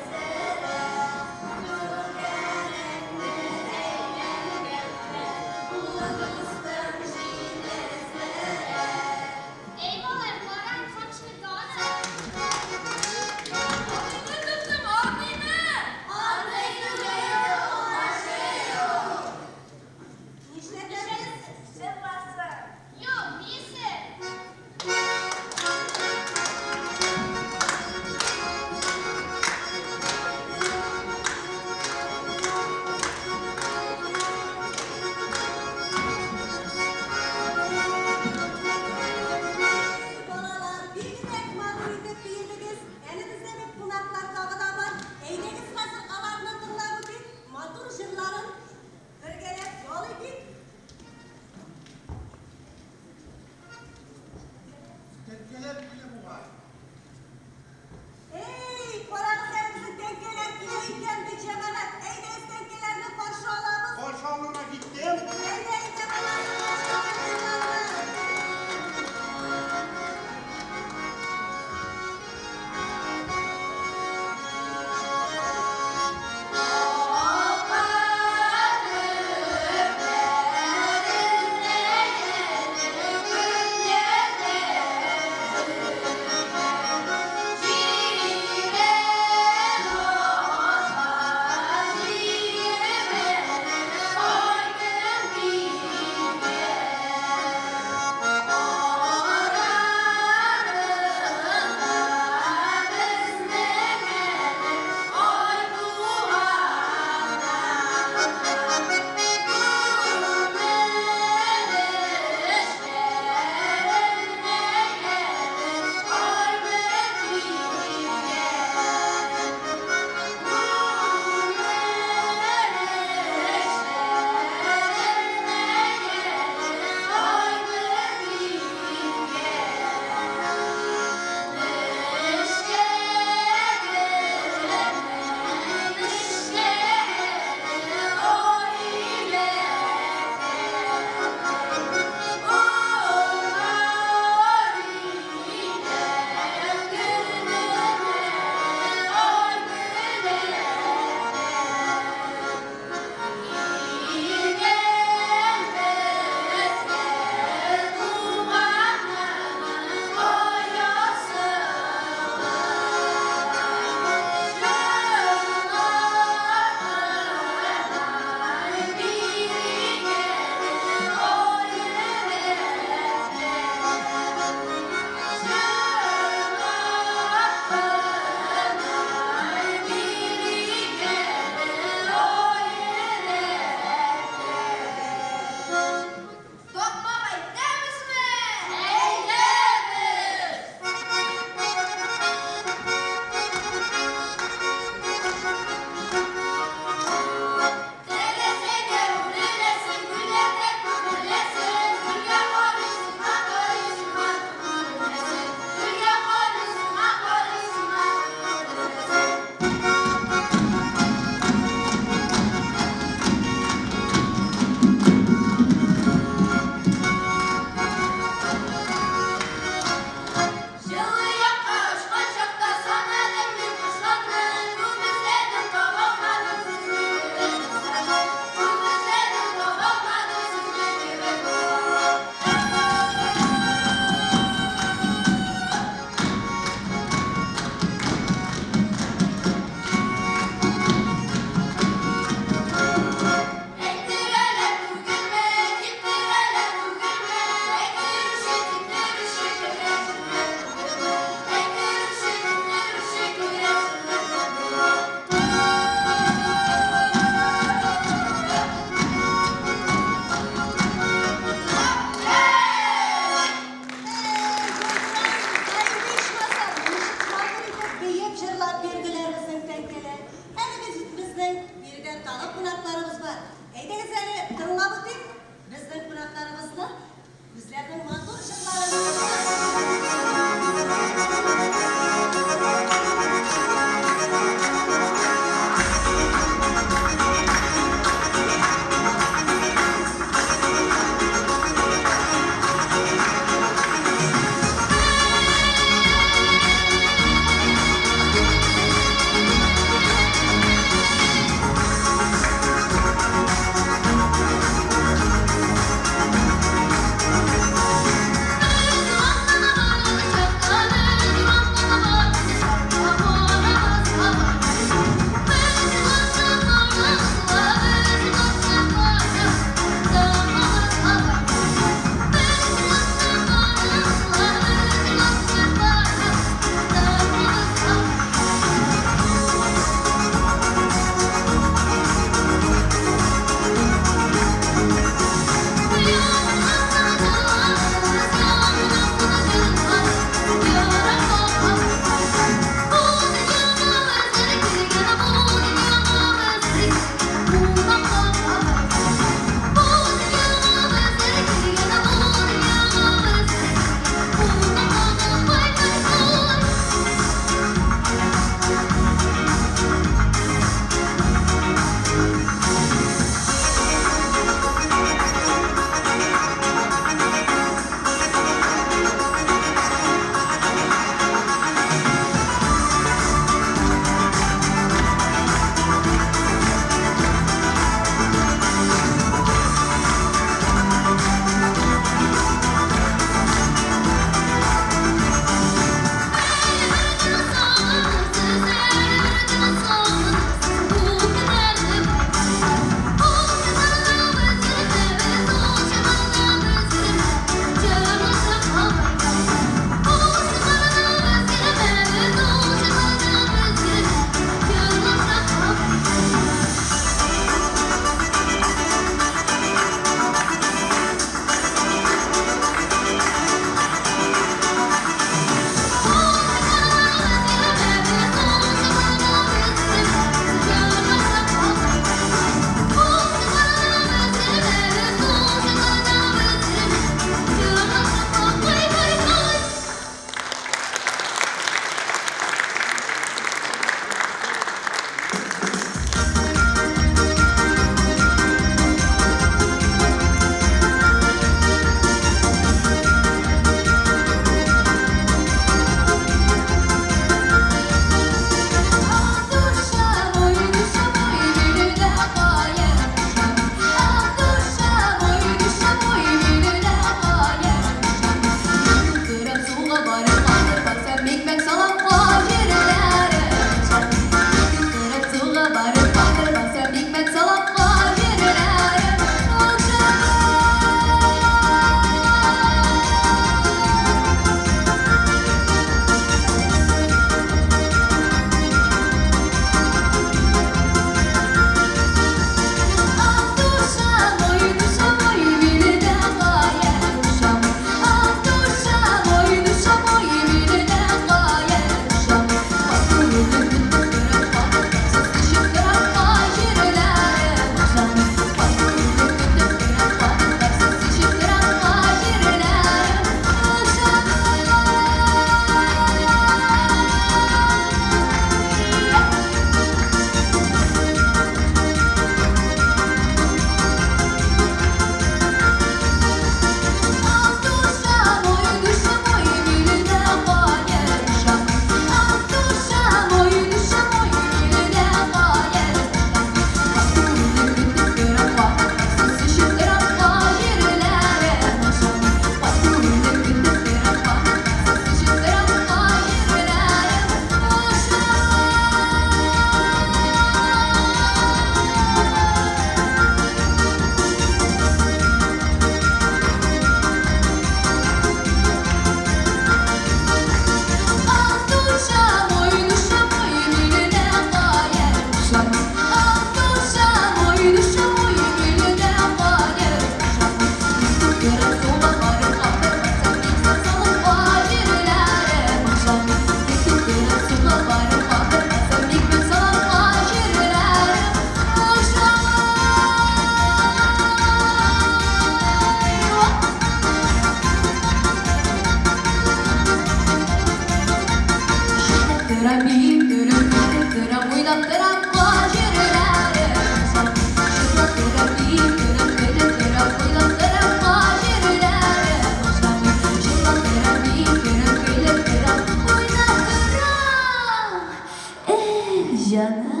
җана.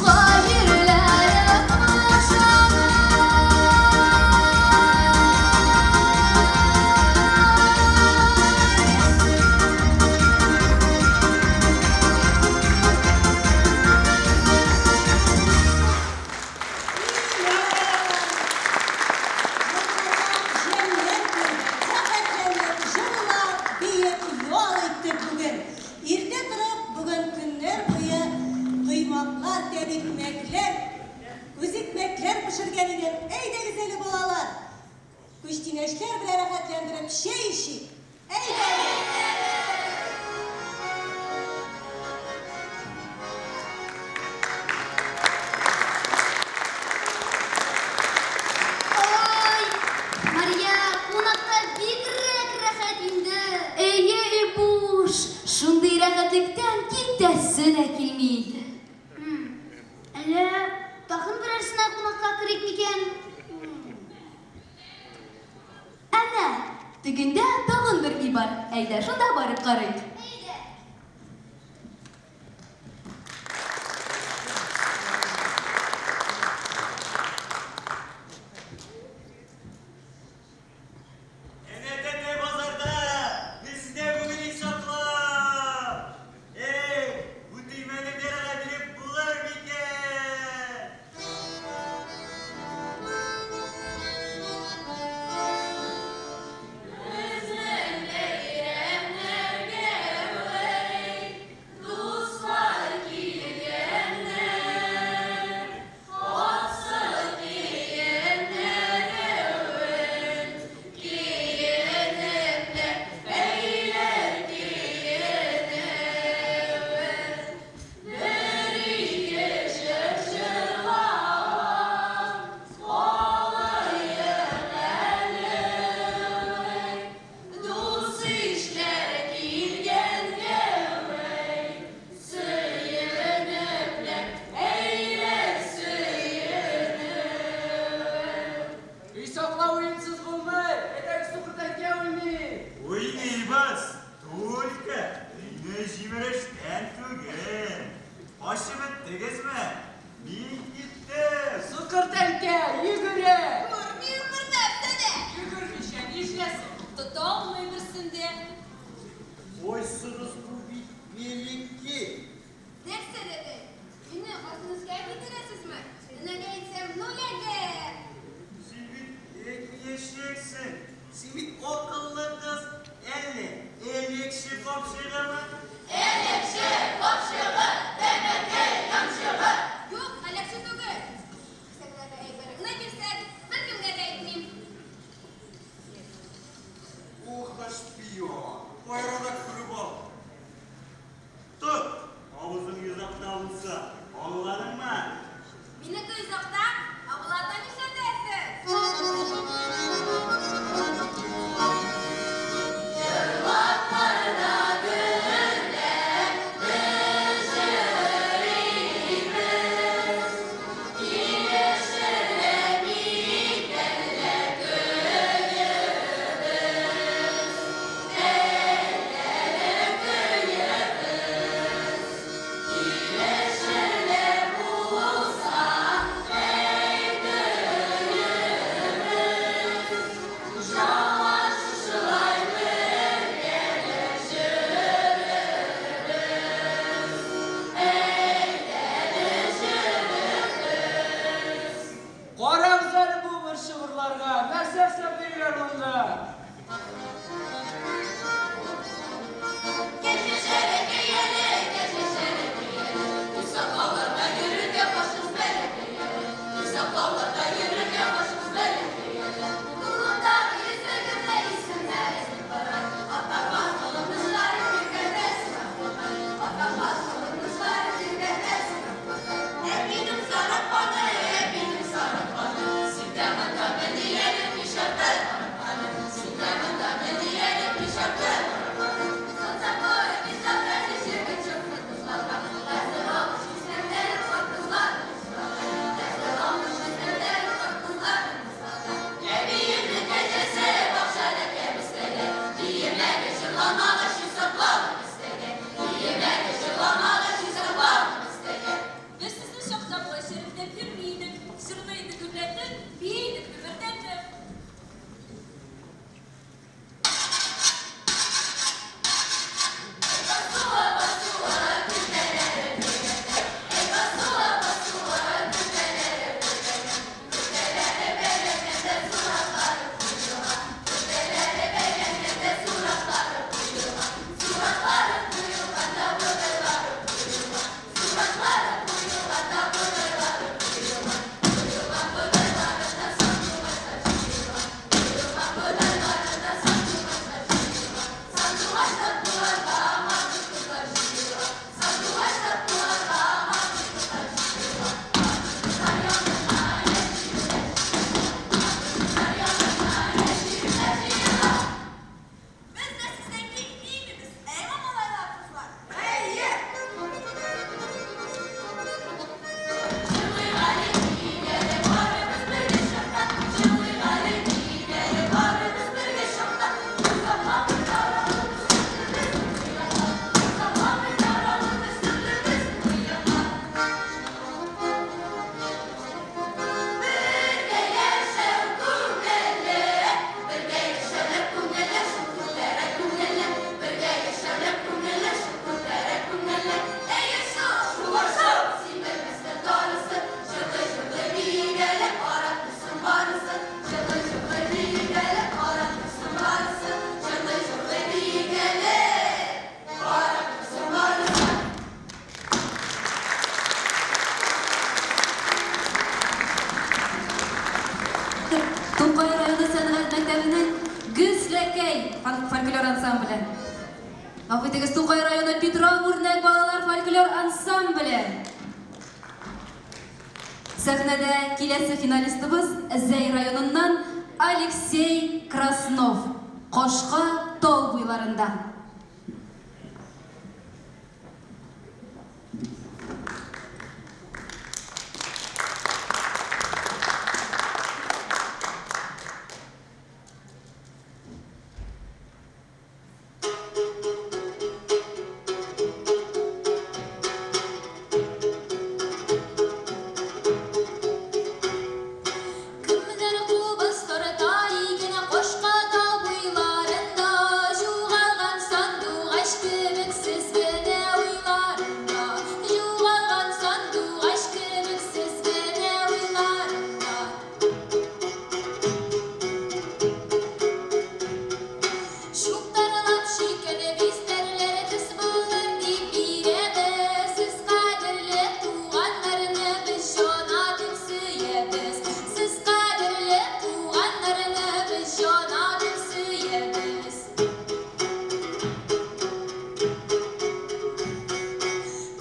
Каһирләр укмашана. Җәннәт күрдек, рәхәтләнеп, җырлап, биеп, ял иттек бүген. Иртә торып, бүген көннәр буе коймаклар, тәбикмәкләр, күзикмәкләр пешергән идем. Әйдәгез әле, балалар, күчтәнәчләр белән рәхәтләндереп чәй эчик. Әйдәгез! Ой, Мария, кунакта бигрәк рәхәт инде. Әйе, Ибуш, шундый рәхәтлектән китәсе дә килми иде. Әллә тагын берәрсенә кунакка керик микән? Әнә, тегендә тагын бер өй бар. Әйдә, шунда барып карыйк. Әйдә. Әнә тәтәй базарда, бездә бүген исаклар. Эй, бу төймәне Верага биреп булыр микән? Безнең бәйрәмнәргә Гафу итегез, Тукай районы Питрау үрнәк балалар фольклор ансамбле. Сәхнәдә киләсе финалистыбыз Зәй районыннан Алексей Краснов. Кашка тау буйларында. Кемнәр кубыз тарта икән Кашка тау буйларында, Югалган сандугач кебек сез генә уйларымда, Югалган сандугач кебек сез генә уйларымда. Чуптарлап чиккән бистәрләр төс булыр дип бирәбез. Сез кадерле туганнарны без җана дип сөябез. Сез кадерле туганнарны без җана дип сөябез.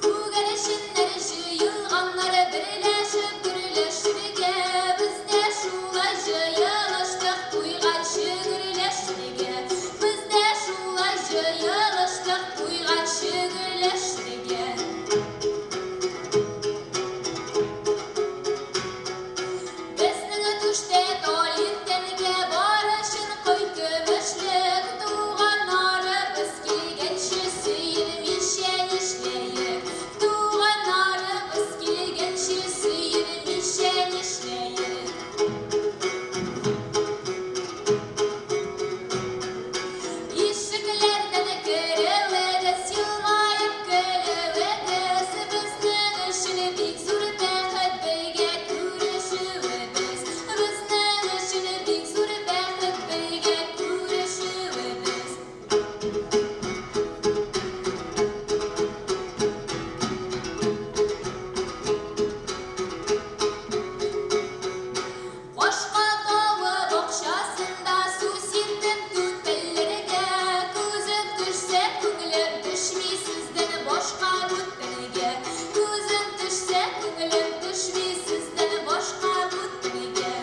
Күгәрченнәр җыелганнар берләшеп гөрләшергә. Без дә шулай җыелыштык туйганчы гөрләшергә. Без дә шулай җыелыштык туйганчы гөрләшергә. Безнең түштә талир тәнгә бар өчен кой көмешлек. Туганнарыбыз килгәнче сөенмичә нишләек? Туганнарыбыз килгәнче сөенмичә нишләек? Ишекләрдән керүегез, елмаеп көлүегез, безнең өчен бик зур бәхет бергә күрешүебез. Безнең өчен бик зур бәхет бергә күрешүебез. Кашка тавы бакчасында су сирпеп түтәлләргә. Күзем төшсә, күңелем төшми сездән башка бүтәнгә. Күзем төшсә, күңелем төшми сездән башка бүтәнгә.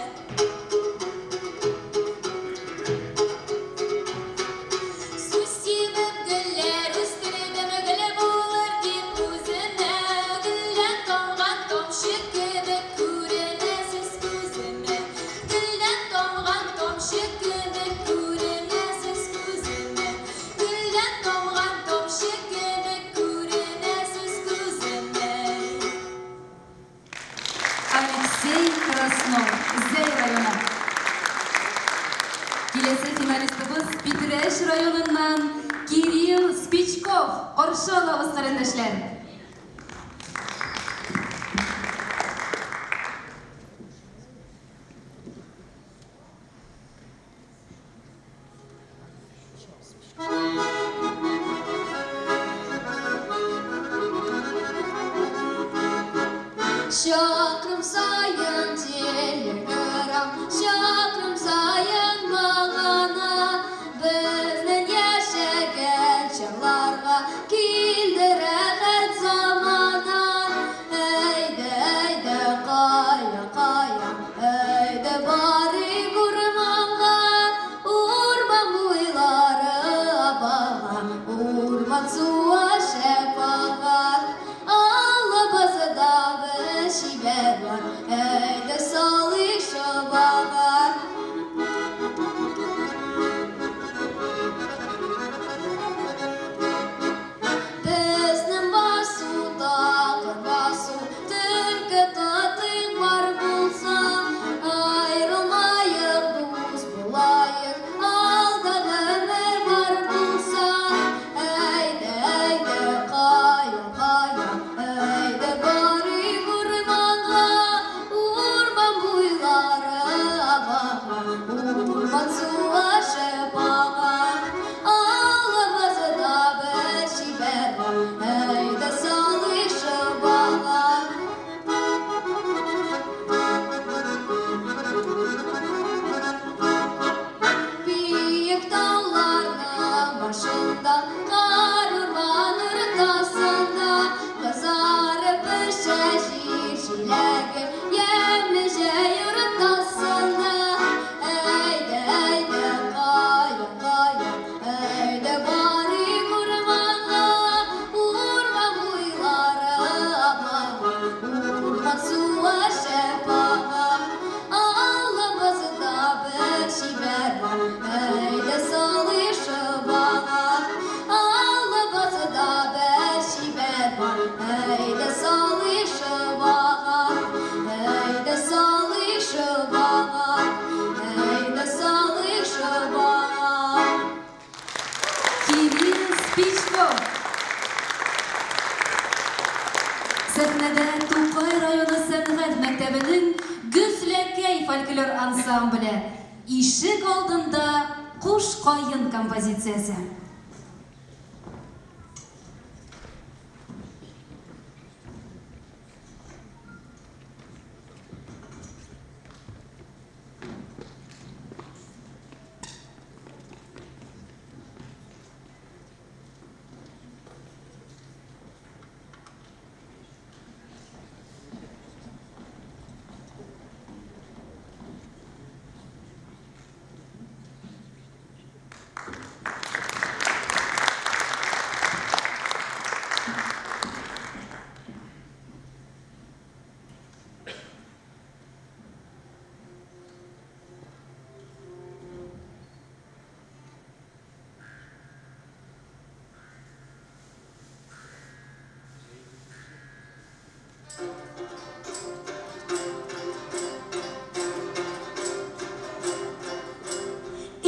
Су сибеп гөлләр үстердем, гөл булыр дип үземә. Гөлдән тамган тамчы кебек күренәсез күземә. Гөлдән тамган тамчы кебек күренәсез күземә. Гөлдән тамган тамчы кебек күренәсез күземә. Алексей Краснов, Зәй районы. Киләсе финалистыбыз Питрәч районыннан Кирилл Спичков. Каршы алабыз, карендәшләр. Чакрым саен телеграм, чакрым саен багана, безнең яшәгән чорларга килде рәхәт замана. Әйдә, әйдә, кая, кая, әйдә барыйк урманга, урман буйлары абага, урман суы шәп ага. Аллабызда бер чибәр бар, Әйдә салыйк шыбага, әйдә салыйк шыбага, әйдә салыйк шыбага. Кирилл Спичков. Сәхнәдә Тукай районы сәнгать мәктәбенең Гөсләкәй фольклор ансамбле Ишек алдында куш каен композициясе.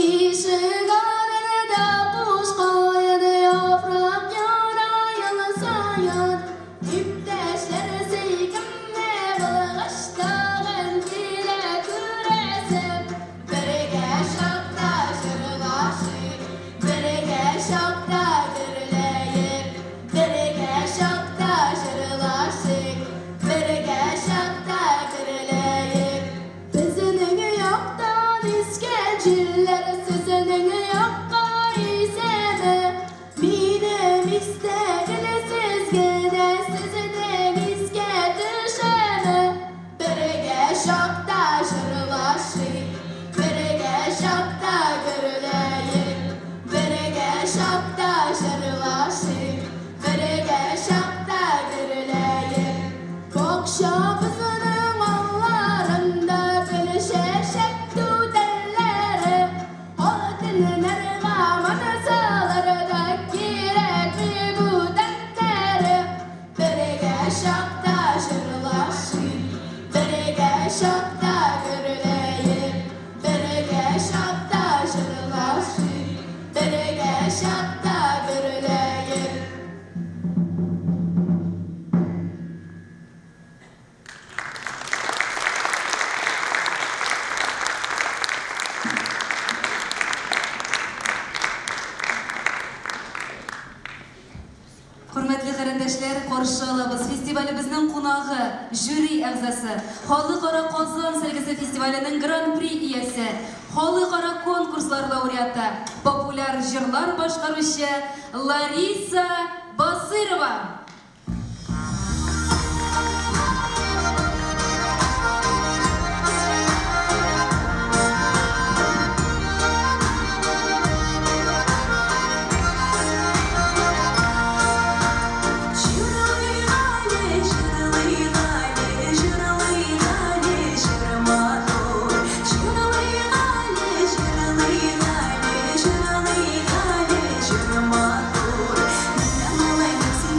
Ишек алдында куш каен, яфрак яра ел саен. Иптәшләр сөйкемле булгач, тагын килә күрәсем. Бергә чакта җырлашыйк, бергә чакта гөрләйек, бергә чакта җырлашыйк, бергә чакта гөрләйек. Безнең яктан искән җилләр сезнең якка исәме? Минем истә гел сез генә, сезнең искә төшәме? Бергә чакта җырлашыйк, бергә чакта гөрләйек, бергә чакта җырлашыйк, бергә чакта гөрләйек. Бакчабызның алларында гөл чәчәк түтәлләре, Алтыннарга манасалар да кирәкми бүтәннәре. Бергә чакта җырлашыйк, бергә чакта гөрләйек, бергә чакта җырлашыйк, бергә чакта гөрләйек. Хөрмәтле карендәшләр, каршы алабыз фестивалебезнең кунагы, жюри әгъзасы, Халыкара Казан сәлгесе фестиваленең гран-при иясе, халыкара конкурслар лауреаты, популяр җырлар башкаручы Лариса Басырова. Җырлый гали, җыр матур. Менә малай, син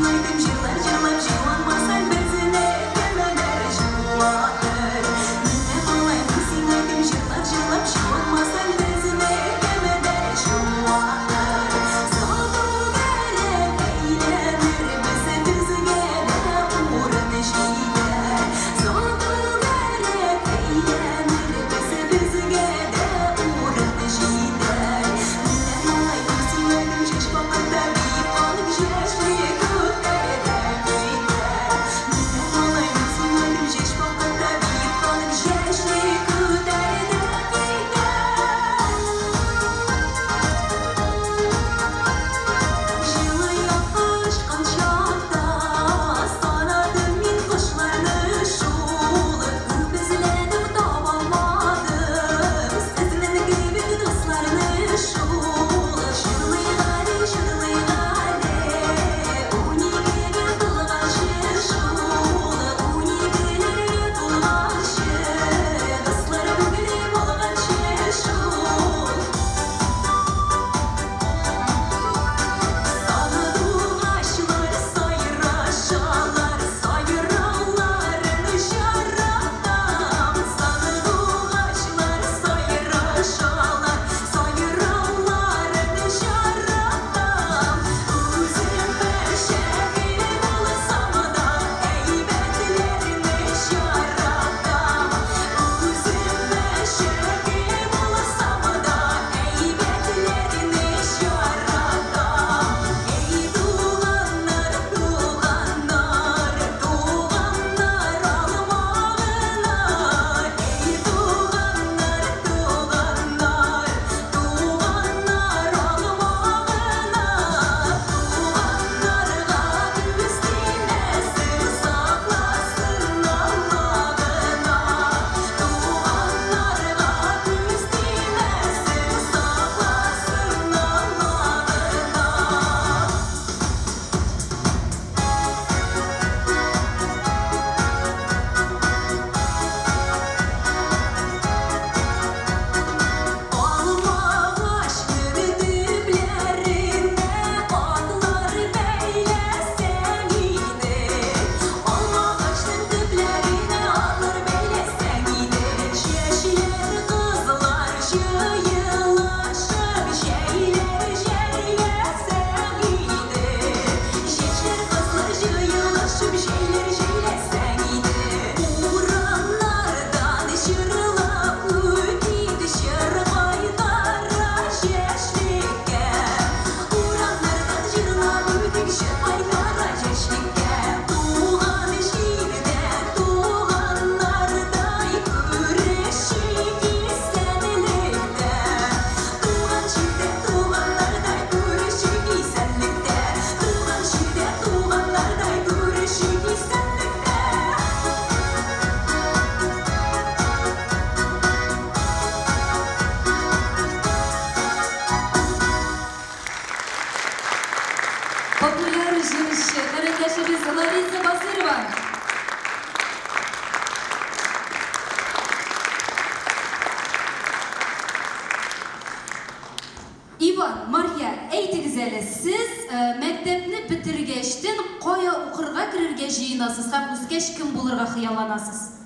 классларга керергә җыенасыз һәм үскәч кем булырга хыялланасыз?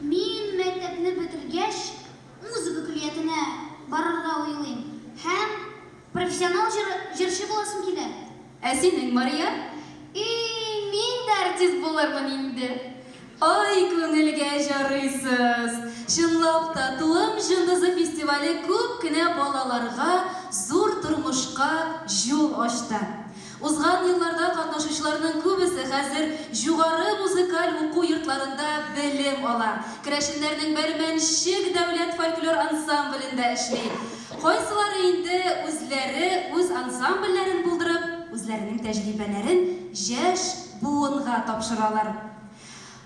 Мин мәктәпне бетергәч, музыка көллиятенә барырга уйлыйм һәм профессионал җырчы буласым килә. Ә синең, Мария? И, мин дә артист булырмын инде. Ай, күңелгә җарыйсыз! Чынлап та, Туым җондызы фестивале күп кенә балаларга зур тормышка җул ачты. Узган елларда катнашучыларның күбесе хәзер җугары музыкаль уку йортларында белем ала, керәшеннәрнең Бәрмәнчек дәүләт фольклор ансамблендә эшли. Кайсылары инде үзләре үз ансамбльләрен булдырып, үзләренең тәҗрибәләрен җәш буынга тапшыралар.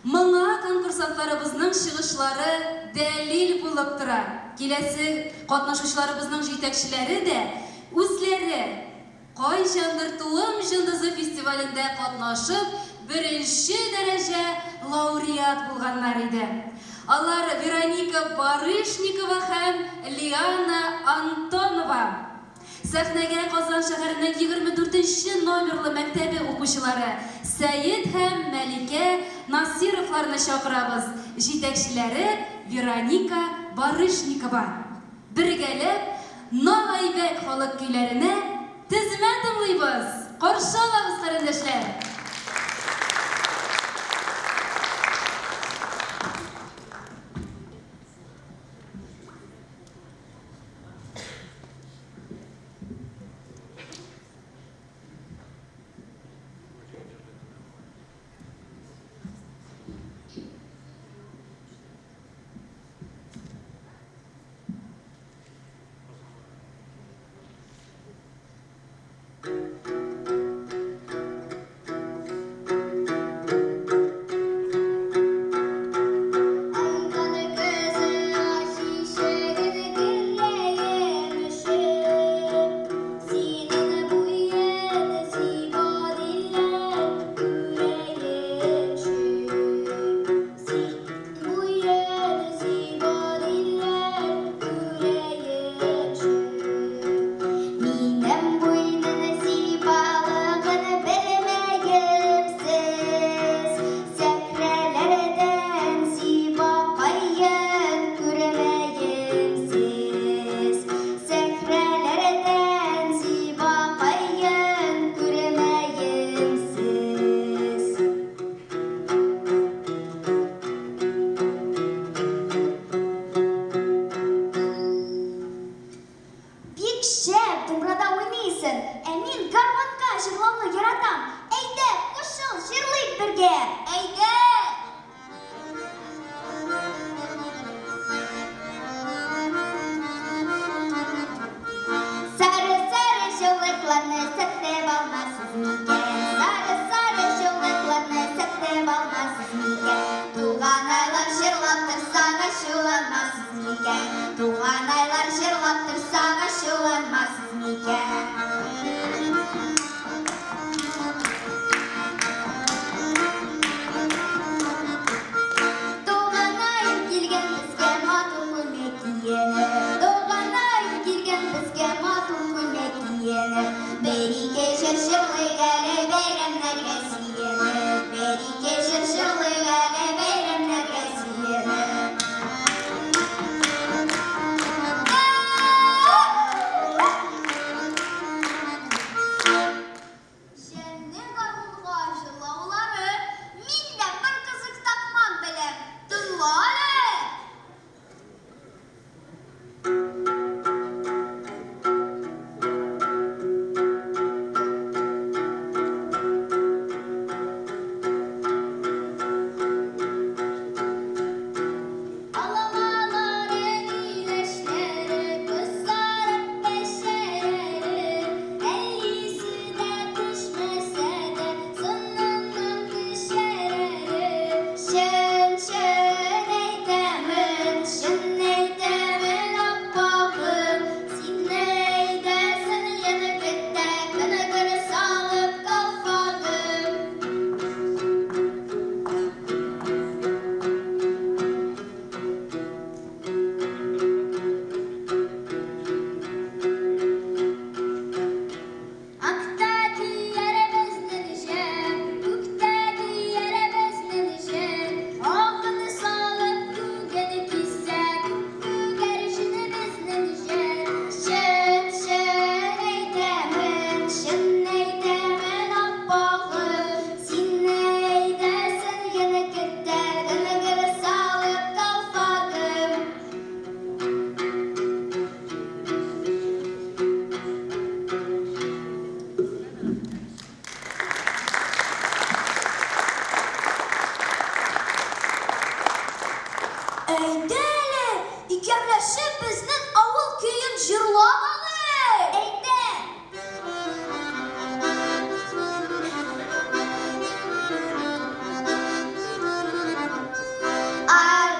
Моңа конкурсантларыбызның чыгышлары дәлил булып тора. Киләсе катнашучыларыбызның җитәкчеләре дә үзләре кайчандыр Туым җондызы фестивалендә катнашып, беренче дәрәҗә лауреат булганнар иде. Алар Вероника Барышникова һәм Лиана Антонова. Сәхнәгә Казан шәһәренең 24 нче номерлы мәктәбе укучылары Сәет һәм Мәликә Насыйровларны чакырабыз, җитәкчеләре Вероника Барышникова. Бергәләп Нагайбәк халык көйләренә тезмә тыңлыйбыз! Каршы алабыз, карендәшләр! Әйдә әле, икәүләшеп безнең авыл көен җырлап алыйк. Әйдә!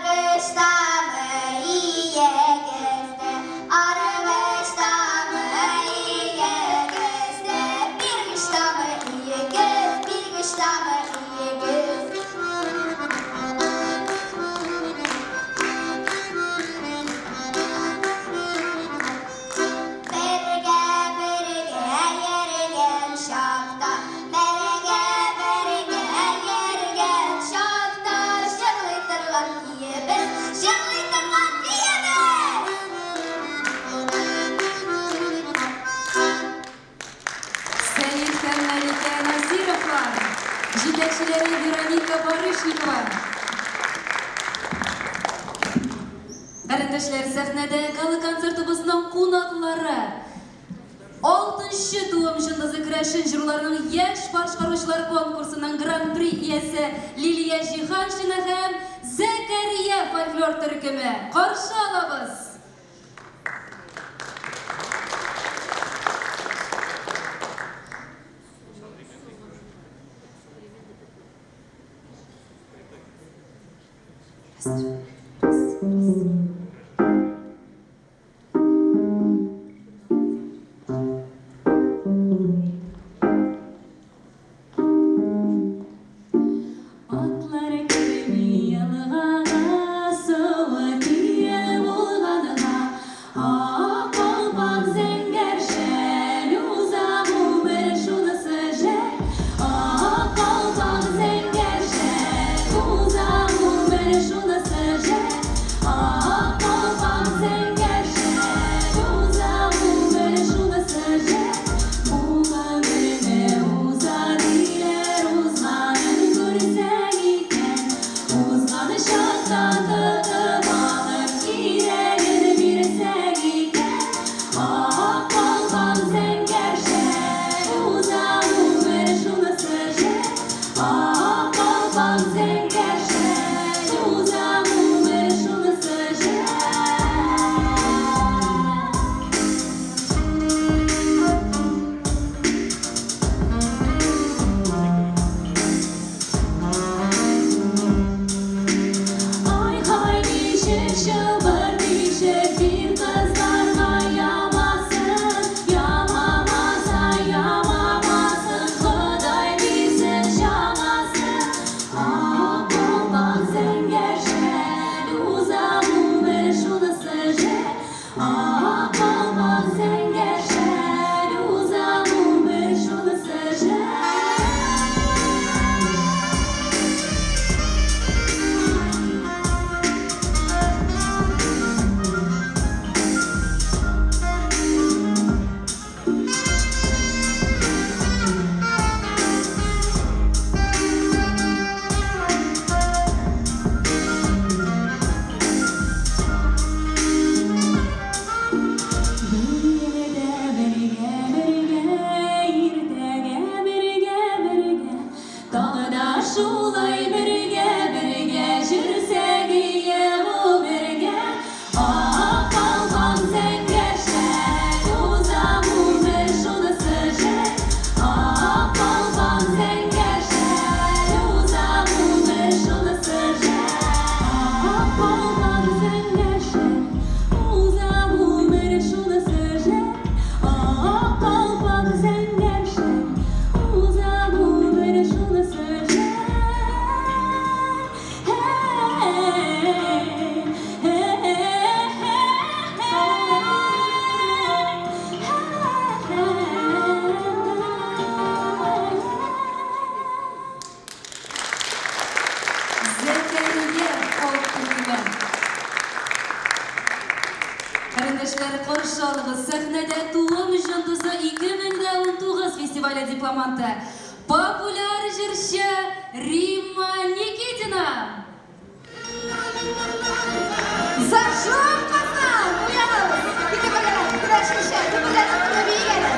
Аргыштамы иегездә, аргыштамы иегездә, биргыштамы иегез, биргыштамы иегез. Бергә бергә йөргән чакта, бергә бергә йөргән чакта, җырлый торган көебез, җырлый торган көебез. Сәет һәм Мәликә Насировлар, җитәкчеләре Вероника Барышникова. Карендәшләр, сәхнәдә гала-концертыбызның кунаклары. Алтынчы туым җондызы керәшен җыруларының яшь башкаручылар конкурсының гран-при иясе Лилия Җиһаншина һәм Зәкәрия фольклор төркеме. Каршы алабыз! Атлар керми елгага, суы тирән булганга, ак калпак зәңгәр шәл, уза гомер шунысы жәл. Ак калпак зәңгәр шәл, уза гомер шунысы жәл. Ак калпак зәңгәр шәл, уза гомер шунысы жәл. Бу гомерне уза диләр, узганын күрсәң икән. Узган чакта тотып алып, кирәген бирсәң икән. Ак калпак зәңгәр шәл, уза гомер шунысы жәл. Ак калпак зәңгәр шәл, уза гомер шунысы жәл. Ай-һай, ничек чылбыр тишек бир кызларга ямасын, ямамаса, ямамасын, Ходай бирсен чамасын. Ак калпак зәңгәр шәл, уза гомер шунысы жәл. Ак калпак зәңгәр шәл, уза гомер шунысы жәл. Бергә, бергә, бергә, иртәгә бергә, бергә, тагы да шулай бергә, бергә йөрсәк ие гомергә. Ак калпак зәңгәр шәл, уза гомер шунысы жәл. Ак калпак зәңгәр шәл, уза гомер шунысы жәл. Ак калпак зәңгәр шәл, уза гомер шунысы жәл. Ак калпак зәңгәр шәл, уза гомер шунысы жәл. Зәкәрия халык төркеме. Карендәшләр, каршы алыгыз, сәхнәдә Туым җондызы 2019 фестивале дипломанты, популяр җырчы Римма Никитина. Зажжем Казан! Уянабыз! Китеп бергәләп, көрәшенчә, дөберләтеп кенә биик әле.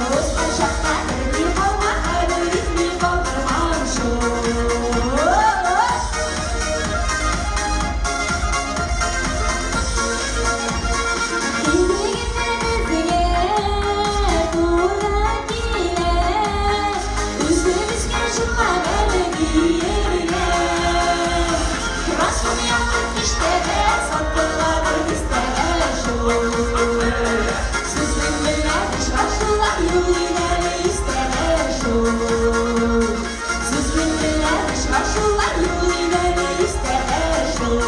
Узган чакта керми калма, кадер итми калдырмам шул. Тизлегеннән безгә туры килә, үзебезгә җырлап әле биергә. Красун яңа киштәдә сатыла бер дистәдә шул. Сүзең белән очрашулар юк әле истә шул. Сүзең белән очрашулар юк әле истә шул.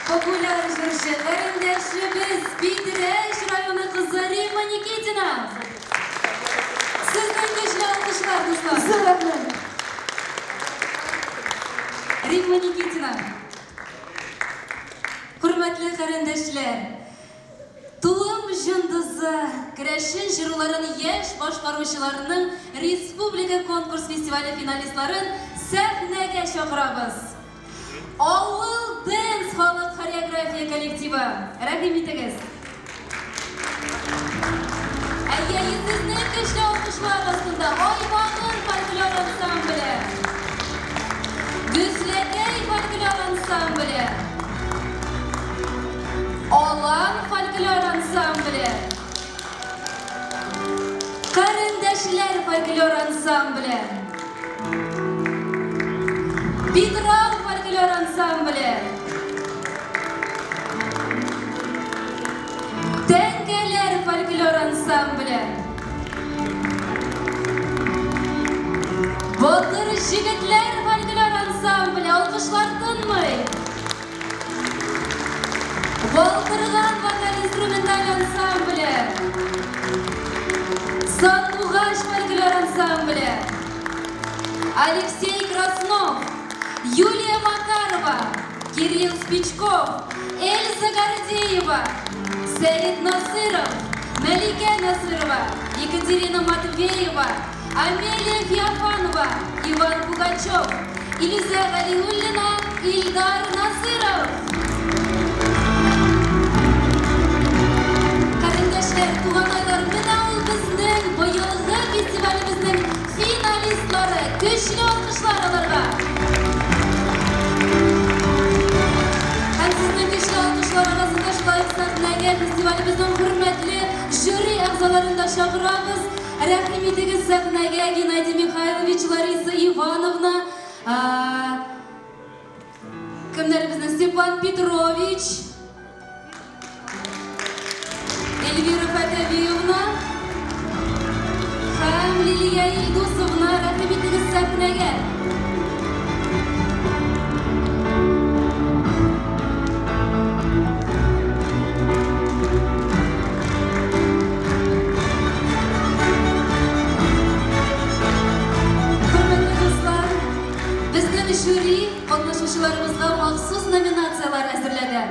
Популяр җырчы, карендәшебез Питрәч районы кызы Римма Никитина. Сезнең көчле алкышлар, дуслар. Зур рәхмәт. Римма Никитина. Хөрмәтле карендәшләр, Тулым җондызы керәшен җыруларын яшь башкаручыларының республика конкурс фестивале финалистларын сәхнәгә чакырабыз. Авыл Дэнс халык хореография коллективы. Рәхим итегез. Әйе, сезнең көчле алкышлар астында Айбагыр фольклор ансамбле. Гөсләкәй фольклор ансамбле. Алан фольклор ансамбле. Карендәшләр фольклор ансамбле. Питрау фольклор ансамбле. Тәңкәләр фольклор ансамбле. Батыр җегетләр фольклор ансамбле. Алкышлар тынмый. Балтырган вокаль-инструменталь ансамбле. Сандугач фольклор ансамбле. Алексей Краснов, Юлия Макарова, Кирилл Спичков, Эльза Гордеева, Сәид Насыров, Мәликә Насырова, Екатерина Матвеева, Амелия Феофанова, Иван Пугачев, Илюзә Галиуллина, Илдар Насыров. Карендәшләр, туганайлар, менә ул безнең быелгы фестивалебезнең финалистлары. Көчле алкышлар аларга. Һәм сезнең көчле алкышлар арасында шулай ук сәхнәгә фестивалебезнең хөрмәтле жюри әгъзаларын да чакырабыз. Рәхим итегез сәхнәгә Геннадий Михайлович, Лариса Ивановна, кемнәр безнең Степан Петрович, Эльвира Фатавиевна һәм Лилия Илдусовна, рәхим итегез сәхнәгә. Хөрмәтле дуслар, без Безнең жюри катнашучыларыбызга махсус номинацияләр әзерләде.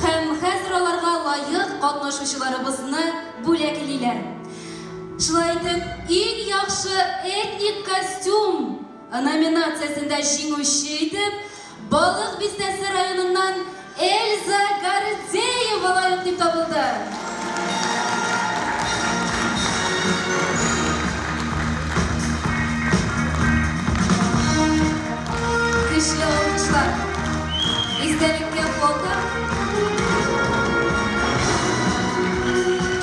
Һәм хәзер аларга лаек катнашучыларыбызны бүләклиләр. Шулай итеп, иң яхшы этник костюм номинациясендә җиңүче итеп Балык Бистәсе районыннан Эльза Гордеева лаек дип табылды. Көчле алкышлар. Истәлеккә фото.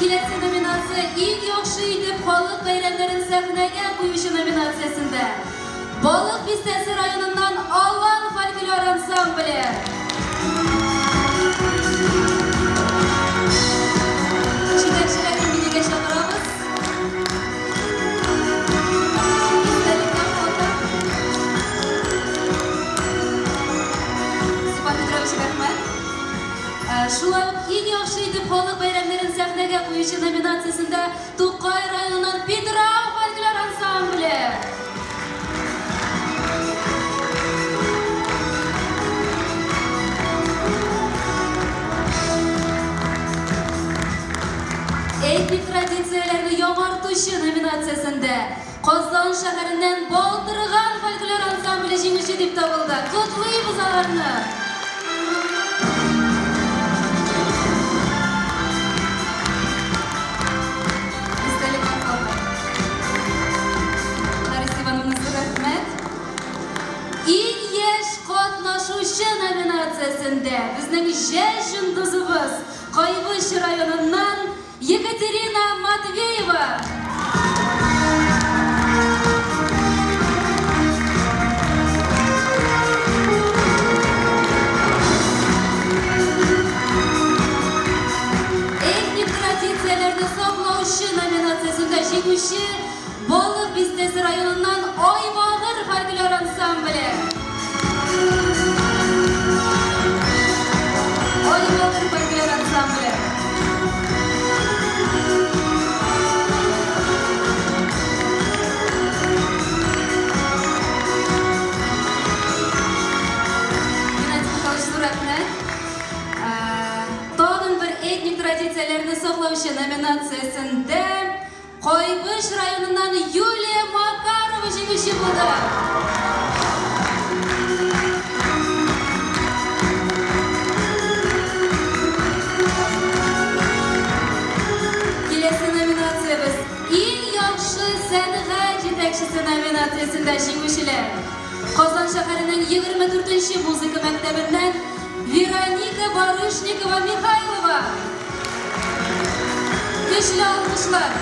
Киләсе номинация иң яхшы итеп халык бәйрәмнәрен сәхнәгә куючы номинациясендә. Балык Бистәсе районыннан Алан фольклор ансамбле. Җитәкчеләрне бирегә чакырабыз. Истәлеккә фото. Степан Петрович, рәхмәт. Шулай ук иң яхшы итеп халык бәйрәмнәрен сәхнәгә куючы номинациясендә Тукай районыннан Питрау фольклор ансамбле. Этник традицияләрне яңартучы номинациясендә Казан шәһәреннән Балтырган фольклор ансамбле җиңүче дип табылды. Котлыйбыз аларны! Истәлеккә фото. Лариса Ивановна, зур рәхмәт. Иң яшь катнашучы номинациясендә безнең җәш йолдызыбыз Кайбыч районыннан Екатерина Матвеева. Этник традицияләрне саклаучы номинациясендә җиңүче Балык Бистәсе районыннан Айбагыр фольклор ансамбле. Айбагыр фольклор ансамбле. Геннадий Михайлович, зур рәхмәт. Тагын бер этник традицияләрне саклаучы номинациясендә Кайбыч районыннан Юлия Макарова җиңүче булды. Киләсе номинациябез иң яхшы сәнгать җитәкчесе номинациясендә җиңүчеләр. Казан шәһәренең 24 музыка мәктәбеннән Вероника Барышникова Михайлова. Көчле алкышлар.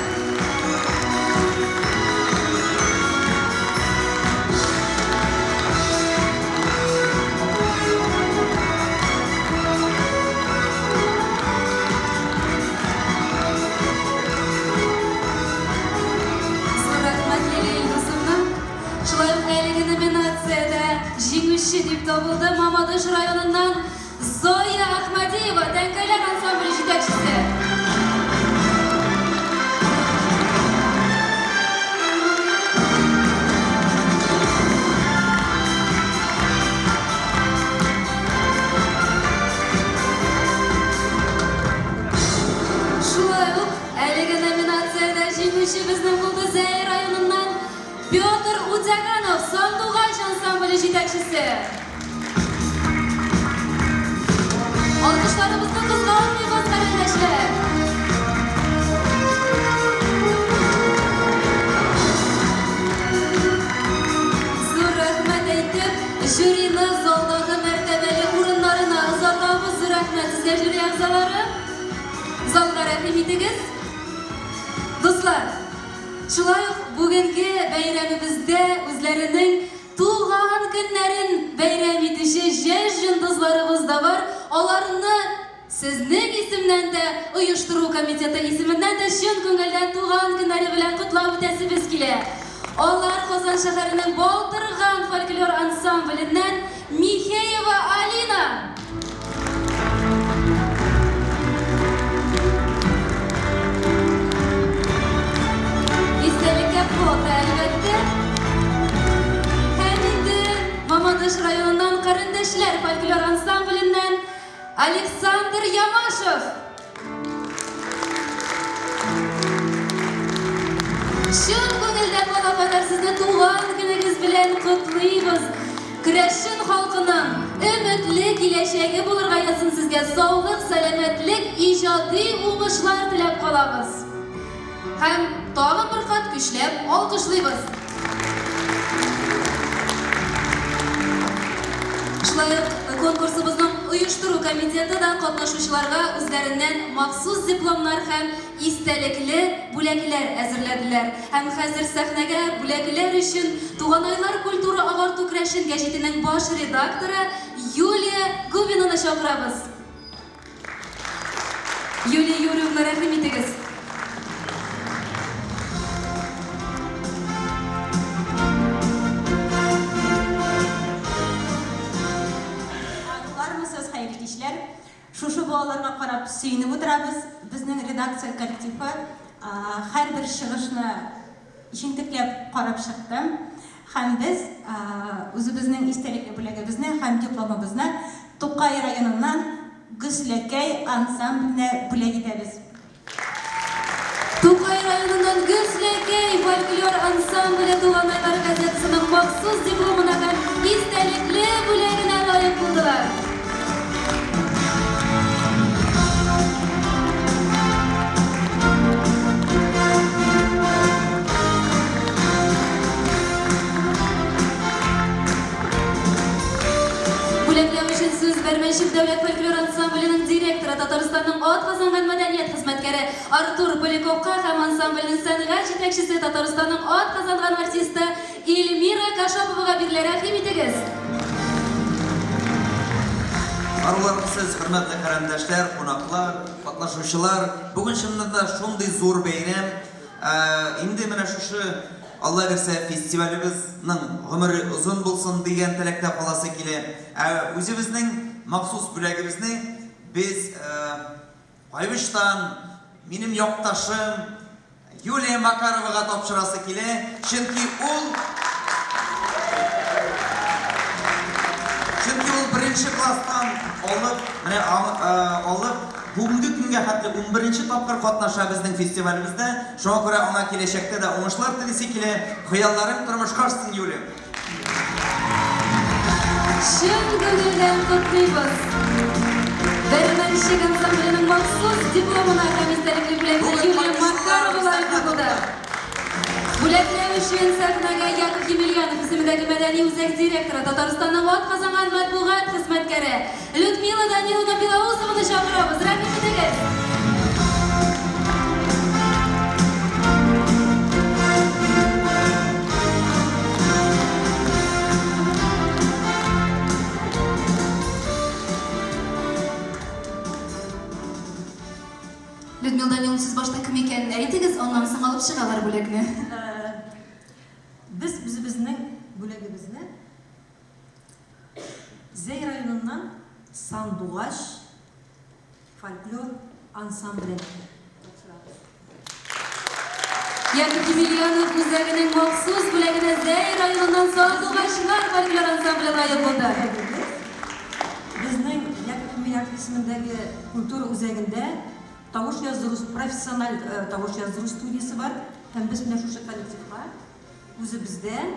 Зур рәхмәт, Лилия Илдусовна. Шулай ук әлеге номинациядә җиңүче дип табылды Мамадыш районыннан Зоя Ахмадиева, Тәңкәләр ансамбле җитәкчесе. Шулай ук әлеге номинациядә җиңүче безнең булды Зәй районыннан Петр Утяганов, Сандугач ансамбле җитәкчесе. Алкышларыбызны кызганмыйбыз, кардәшләр. Зур рәхмәт әйтеп, жюрины залдагы мәртәбәле урыннарына озатабыз. Зур рәхмәт сезгә, жюри әгъзалары. Залга рәхим итегез. Дуслар, шулай ук бүгенге бәйрәмебездә үзләренең туган көннәрен бәйрәм итүче җәш йолдызларыбыз да бар. Аларны сезнең исемнән дә, оештыру комитеты исеменнән дә чын күңелдән туган көннәре белән котлап үтәсебез килә. Алар Казан шәһәренең Балтырган фольклор ансамбленнән Михеева Алина. Истәлеккә фото, әлбәттә. Һәм инде Мамадыш Актаныш районыннан Карендәшләр фольклор ансамбленнән Александр Ямашев. Чын күңелдән балакайлар сезне туган көнегез белән котлыйбыз. Керәшен халкының өметле киләчәге булырга язсын сезгә саулык, сәламәтлек, иҗади уңышлар теләп калабыз. Һәм тагын бер кат көчләп алкышлыйбыз. Шулай ук конкурсыбызның оештыру комитеты да катнашучыларга үзләреннән махсус дипломнар һәм истәлекле бүләкләр әзерләделәр. Һәм хәзер сәхнәгә бүләкләр өчен Туганайлар культура агарту керәшен гәҗитенең баш редакторы Юлия Губинаны чакырабыз. Юлия Юрьевна, рәхим итегез. Армысыз, хәерле кичләр. Шушы балаларга карап сөенеп утырабыз. Безнең редакция коллективы һәрбер чыгышны җентекләп карап чыкты. Һәм без үзебезнең истәлекле бүләгебезне һәм дипломыбызны Тукай районыннан Гөсләкәй ансамбленә бүләк итәбез. Тукай районыннан Гөсләкәй фольклор ансамбле Туганайлар газетасының махсус дипломына һәм истәлекле бүләгенә лаек булдылар. Бүләкләү өчен сүз Бәрмәнчек дәүләт фольклор ансамбленең директоры, Татарстанның атказанган мәдәният хезмәткәре Артур Поляковка һәм ансамбльнең сәнгать җитәкчесе, Татарстанның атказанган артисты Эльмира Кашаповага бирелә. Рәхим итегез. Арулармысыз, хөрмәтле карендәшләр, кунаклар, катнашучылар. Бүген чыннан да шундый зур бәйрәм. Инде менә шушы Алла бирсә фестивалебезнең гомере озын булсын дигән теләктә каласы килә. Ә үзебезнең махсус бүләгебезне без Кайбычтан минем якташым Юлия Макаровага тапшырасы килә, чөнки ул Чөнки ул беренче класстан алып, менә алып, бүгенге көнгә хәтле 11 тапкыр катнаша безнең фестивалебездә. Шуңа күрә аңа киләчәктә дә уңышлар телисе килә. Хыялларың тормышка ашсын, Юлия. Чын күңелдән котлыйбыз. Бәрмәнчек ансамбленең махсус дипломына һәм истәлекле бүләгенә Юлия Макарова лаек булды. Бүләкләү өчен сәхнәгә Яков Емельянов исемендәге мәдәни үзәк директоры, Татарстанның атказанган матбугат хезмәткәре Людмила Даниловна Белоусованы чакырабыз. Рәхим итегез. Людмила Даниловна, сез башта кем икәнен әйтегез, аннан соң алып чыгалар бүләкне. Без үзебезнең бүләгебезне Зәй районыннан Сандугач фольклор ансамбленә тапшырабыз. Яков Емельянов үзәгенең махсус бүләгенә Зәй районыннан Сандугачлар фольклор ансамбле лаек булды. Безнең Яков Емельянов исемендәге культура үзәгендә тавыш яздыру, профессиональ тавыш яздыру студиясе бар. Һәм без менә шушы коллективка үзебездән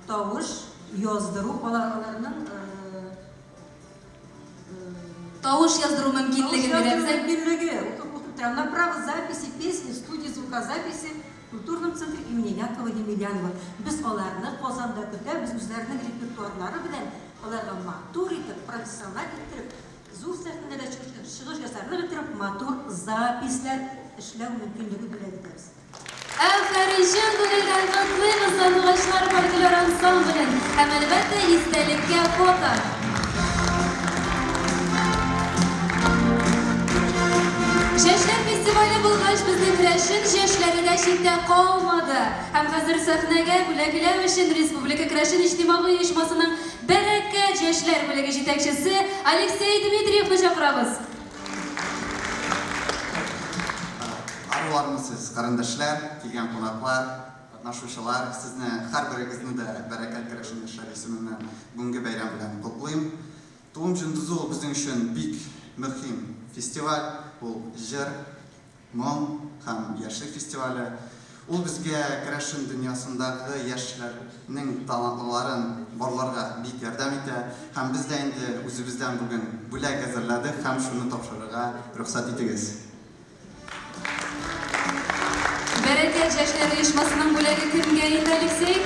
тавыш яздыру, аларның тавыш яздыру мөмкинлеген бирәбез. Мөмкинлеге, на право записи песни в студии звукозаписи в культурном центре имени Якова Емельянова. Без аларны Казанда көтәбез, үзләренең репертуарлары белән аларга матур итеп, профессиональ иттереп, зур сәхнәдә чыгыш ясарлык иттереп, матур записьләр эшләү мөмкинлеге бүләк итәбез. Афәрин, чын күңелдән котлыйбыз Сандугачлар фольклор ансамблен һәм әлбәттә истәлеккә фото. Чәчләр фестивале булгач, безнең керәшен чәчләре дә читтә калмады. Һәм хәзер сәхнәгә бүләкләү өчен Республика керәшен иҗтимагый оешмасының Бәрәкәт яшьләр бүлеге җитәкчесе Алексей Дмитриевны чакырабыз. Арулармысыз, карендәшләр, килгән кунаклар, Катнашучылар, сезне һәрберегезне дә Бәрәкәт керәшен яшьләре исеменнән бүгенге бәйрәм белән котлыйм. Туым җондызы ул безнең өчен бик мөһим фестиваль, ул җыр, моң һәм яшьлек фестивале. Ул безгә керәшен дөньясындагы яшьләрнең талантлыларын барларга бик ярдәм итә. Һәм без дә инде үзебездән бүген бүләк әзерләдек һәм шуны тапшырырга рөхсәт итегез. Бәрәкәт яшьләр оешмасының бүләге кемгә инде, Алексей?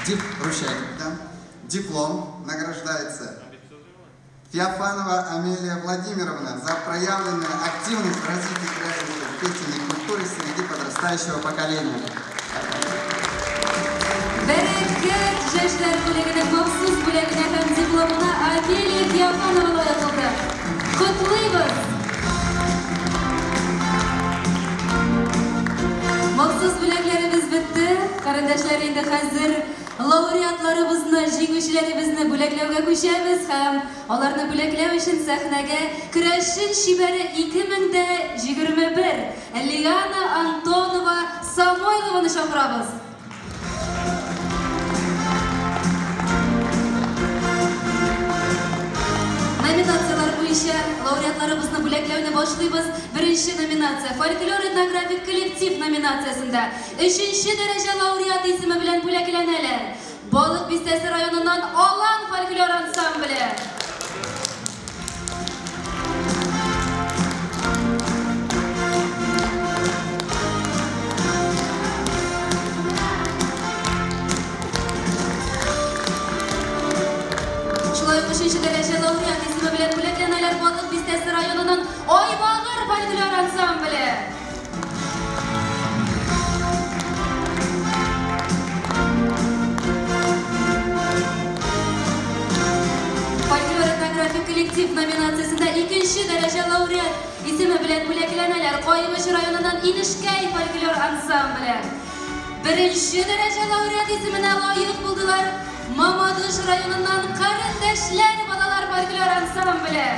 Дип русча әйтеп китәм. Диплом награждается Феофанова Амелия Владимировна за проявленную активность в развитии кряшенской песенной культуры среди подрастающего поколения. Бәрәкәт яшьләр бүләгенә, махсус бүләгенә һәм дипломына Амелия Феофанова лаек булды. Котлыйбыз! Махсус бүләкләребез бетте. Карендәшләр, инде хәзер лауреатларыбызны, җиңүчеләребезне бүләкләүгә күчәбез һәм аларны бүләкләү өчен сәхнәгә Керәшен чибәре 2021 Лиана Антонова Самойлованы чакырабыз. Номинацияләр буенча лауреатларыбызны бүләкләүне башлыйбыз. Беренче номинация фольклор-этнографик коллектив номинациясендә өченче дәрәҗә лауреат исеме белән бүләкләнәләр. Балык Бистәсе районыннан Алан фольклор ансамбле. Шулай ук өченче дәрәҗә лауреат исеме белән бүләкләнәләр Балык Бистәсе районының Айбагыр фольклор ансамбле. Фольклор-этнографик коллектив номинациясендә икенче дәрәҗә лауреат исеме белән бүләкләнәләр Кайбыч районыннан Инешкәй фольклор ансамбле. Беренче дәрәҗә лауреат исеменә лаек булдылар Мамадыш районыннан Карендәшләр балалар фольклор ансамбле.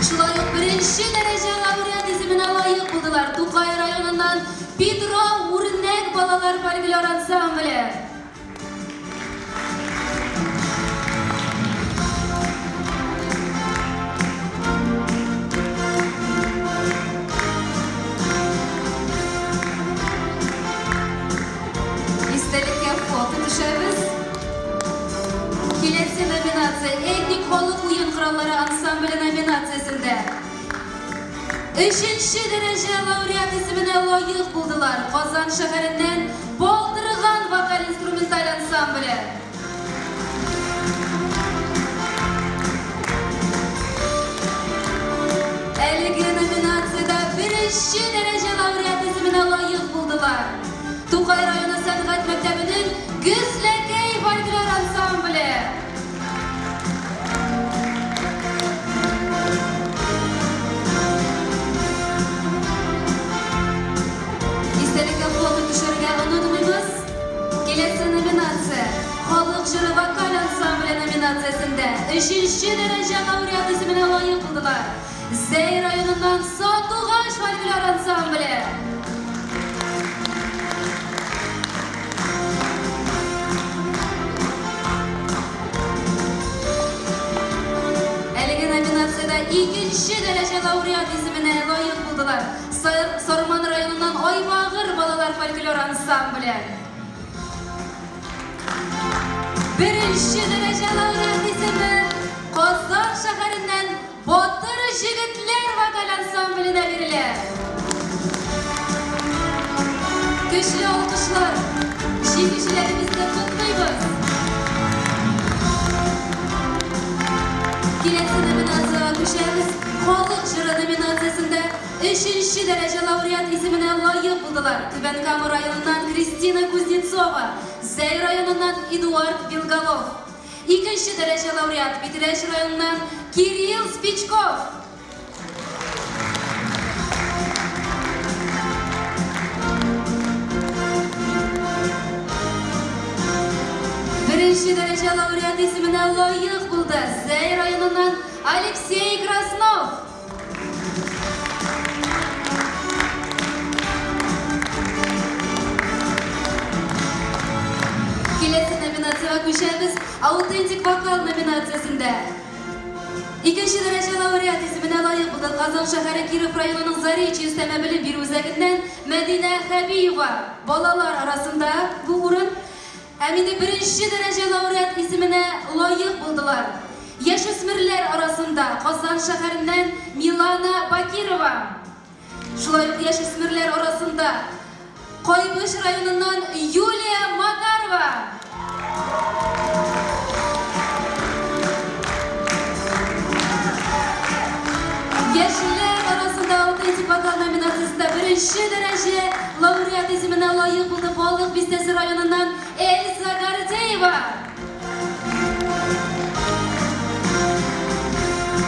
Шулай ук беренче дәрәҗә лауреат исеменә лаек булдылар Тукай районыннан Питрау үрнәк балалар фольклор ансамбле. Истәлеккә фото төшәбез. Киләсе номинация этник халык уен кораллары ансамбле номинациясендә. Өченче дәрәҗә лауреат исеменә лаек булдылар Казан шәһәреннән Балтырган вокаль-инструменталь ансамбле. Әлеге номинациядә беренче дәрәҗә лауреат исеменә лаек булдылар Тукай районы сәнгать мәктәбенең Гөсләкәй фольклор ансамбле. Истәлеккә фото төшерергә онытмыйбыз. Киләсе номинация Халык җыры вокаль ансамбле номинациясендә өченче дәрәҗә лауреат исеменә лаек булдылар Зәй районыннан Сандугач фольклор ансамбле. Әлеге номинациядә икенче дәрәҗә лауреат исеменә лаек булдылар Сарман районыннан Айбагыр балалар фольклор ансамбле. Беренче дәрәҗә лауреат исеме Казан шәһәреннән Батыр җегетләр вокаль ансамбленә бирелә. Көчле алкышлар, җиңүчеләребезне котлыйбыз. Киләсе номинациягә күчәбез. Халык җыры номинациясендә өченче дәрәҗә лауреат исеменә лаек булдылар Түбән Кама районыннан Кристина Кузнецова, Зәй районыннан Эдуард Белголов. Икенче дәрәҗә лауреат Питрәч районыннан Кирилл Спичков. Беренче дәрәҗә лауреат исеменә лаек булды Зәй районыннан Алексей Краснов. күчәбез. Аутентик вокал номинациясендә Икенче дәрәҗә лауреат исеменә лаек булды Казан шәһәре Киров районының Заречье өстәмә белем бирү үзәгеннән Мәдинә Хәбиева. Балалар арасында бу урын. Һәм инде беренче дәрәҗә лауреат исеменә лаек булдылар. Яшүсмерләр арасында Казан шәһәреннән Милана Бакирова. Шулай ук яшүсмерләр арасында Кайбыч районыннан Юлия Макарова. Яшьләр арасында аутентик вокал номинациясендә беренче дәрәҗә лауреат исеменә лаек булды Балык Бистәсе районыннан Эльза Гордеева.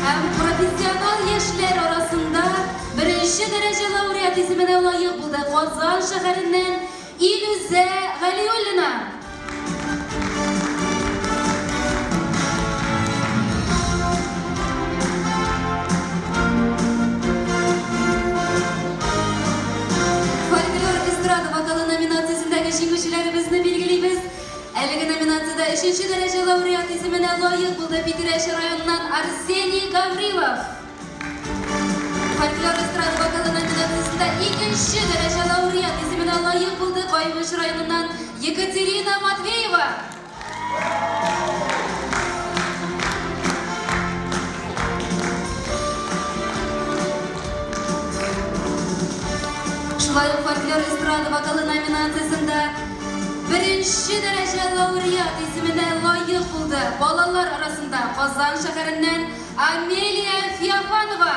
Һәм профессионал яшьләр арасында беренче дәрәҗә лауреат исеменә лаек булды Казан шәһәреннән Илүзә Галиуллина. Фольклор эстрада вокалы номинациясендәге җиңүчеләребезне билгелибез. Әлеге номинациядә өченче дәрәҗә лауреат исеменә лаек булды Питрәч районыннан Арсений Гаврилов. Фольклор эстрада вокалы номинациясендә икенче дәрәҗә лауреат исеменә лаек булды Кайбыч районыннан Екатерина Матвеева. Шулай ук фольклор эстрада вокалы номинациясендә беренче дәрәҗә лауреат исеменә лаек булды балалар арасында Казан шәһәреннән Амелия Феофанова.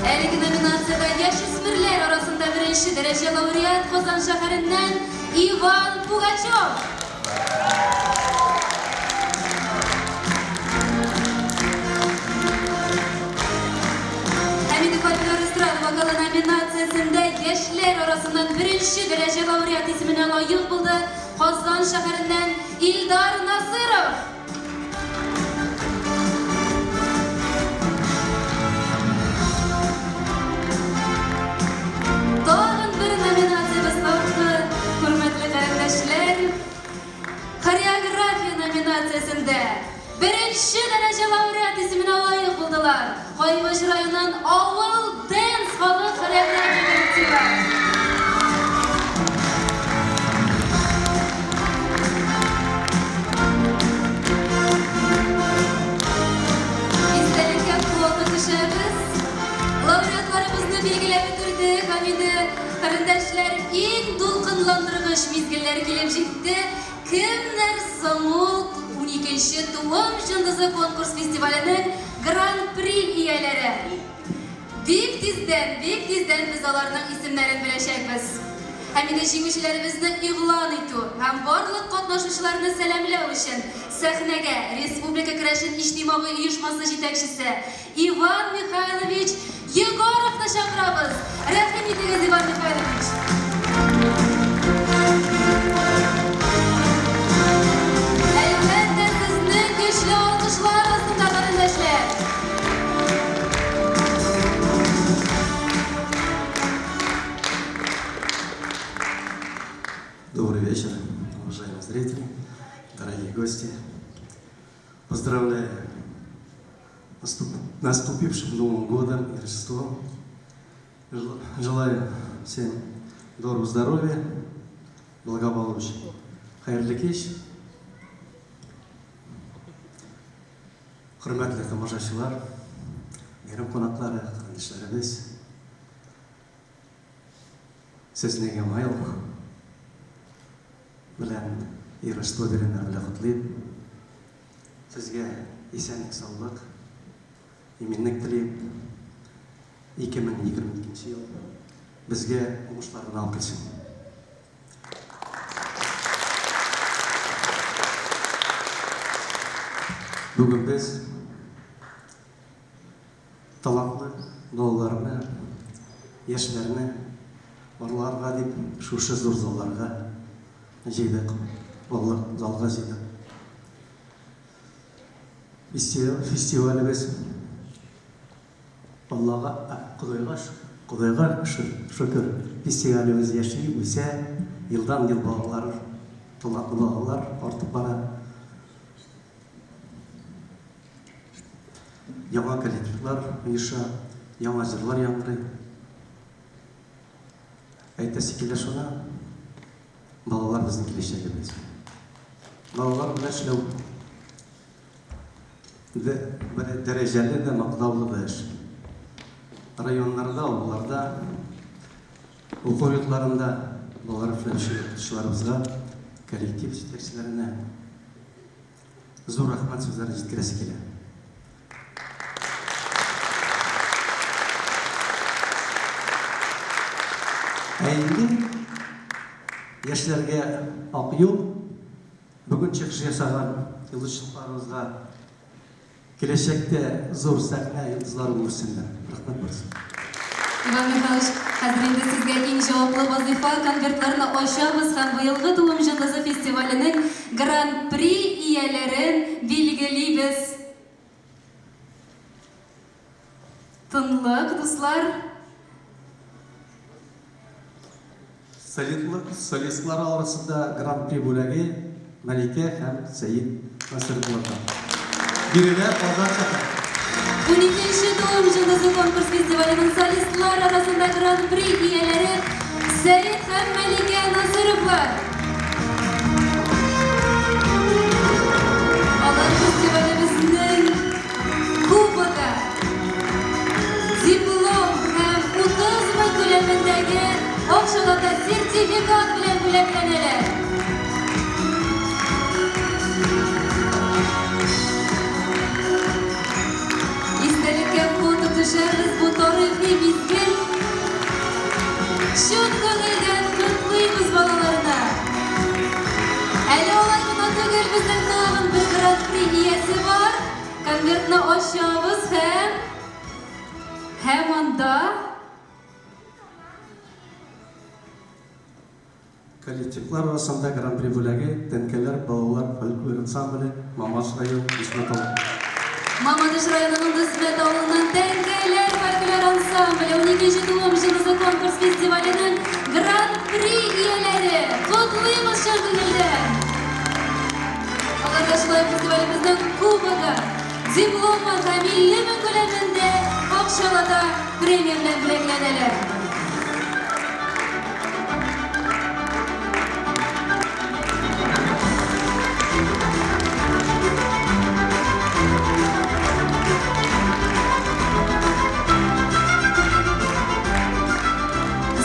Әлеге номинациядә яшүсмерләр арасында беренче дәрәҗә лауреат Казан шәһәреннән Иван Пугачев. Һәм инде фольклор эстрада вокалы номинациясендә яшьләр арасыннан беренче дәрәҗә лауреат исеменә лаек булды Казан шәһәреннән Илдар Насыров. Тагын бер номинациябез тапты, хөрмәтле карендәшләр. Хореография номинациясендә беренче дәрәҗә лауреат исеменә лаек булдылар Кайбыч районыннан Авыл Дэнс халык хореография коллективы. Истәлеккә фото төшәбез. Лауреатларыбызны билгеләп бетердек һәм инде карендәшләр, иң дулкынландыргыч мизгелләр килеп җитте. Кемнәр соң ул 12нче Туым җондызы конкурс фестиваленең Гран-при ияләре? Бик тиздән, бик тиздән без аларның исемнәрен беләчәкбез. Һәм инде җиңүчеләребезне игълан итү һәм барлык катнашучыларны сәламләү өчен сәхнәгә Республика керәшен иҗтимагый оешмасы җитәкчесе Иван Михайлович Егоровны чакырабыз. Рәхим итегез, Иван Михайлович. Әлбәттә, сезнең көчле алкышлар астында, карендәшләр. Добрый вечер, уважаемые зрители, дорогие гости. Поздравляю наступившим Новым годом и Рождеством. Желаю всем доброго здоровья, благополучия. Хәерле кич. Хөрмәтле тамашачылар, бәйрәм кунаклары, кардәшләребез. Сезне Яңа ел белән и Рождество бәйрәмнәре белән котлыйм. Сезгә исәнлек, саулык, иминлек телим. 2022 ел безгә уңышлар гына алып килсен. Бүген без талантлы балаларны, яшьләрне барларга дип шушы зур залларга җыйдык, балалар залга җыйдык. Фестивалебез Аллага, Ходайга шөкер. Құдайға шүкір, фестиваліміз яши, өсе, елдан ел балалар, талантlı балалар артып бара. Яңа коллективлар оеша, яңа җырлар яңгырый. Әйтәсе килә шуны, балалар безнең киләчәгебез. Балалар белән эшләү бер дәрәҗәле дә, мактаулы да эш. Районнарда, авылларда, уку йортларында балалар белән укытучыларыбызга, коллектив җитәкчеләренә зур рәхмәт сүзләре җиткерәсе килә. Ә инде яшьләргә ак юл, бүген чыгыш ясаган йолдызчыларыбызга киләчәктә зур сәхнә йолдызлары булсыннар. Рәхмәт барсын. Иван Михайлович, хәзер инде сезгә иң җаваплы вазыйфа, конвертларны ачабыз һәм быелгы Туым җондызы фестиваленең Гран-при ияләрен билгелибез. Тынлык, дуслар. Солистлар арасында Гран-при бүләге Мәликә һәм Сәид Насыровларга. Бирелә Казан шәһәре. 12нче Туым җондызы конкурс фестиваленең солистлар арасында Гран-при ияләре Сәид һәм Мәликә Насыровлар. Алар фестивалебезнең кубогы, диплом һәм 30 мең күләмендәге акчалата сертификат белән бүләкләнәләр. Истәлеккә фото төшәрбез бу тарихи мизгел. Чын күңелдән котлыйбыз балаларны. Әле алай гына түгел, безнең тагын бер Гран-при иясе бар. Конвертны ачабыз һәм анда Коллективлар арасында Гран-при бүләге Тәнкәләр балалар фольклор ансамбле, Мамадыш районы, Дүсмәт авылы. Мамадыш районының Дүсмәт авылыннан Тәнкәләр фольклор ансамбле 12нче Туым җондызы конкурс фестиваленең Гран-при ияләре. Котлыйбыз чын күңелдән. Аларга шулай ук фестивалебезнең кубогы, дипломы һәм 50 мең күләмендә акчалата премия белән бүләкләнәләр.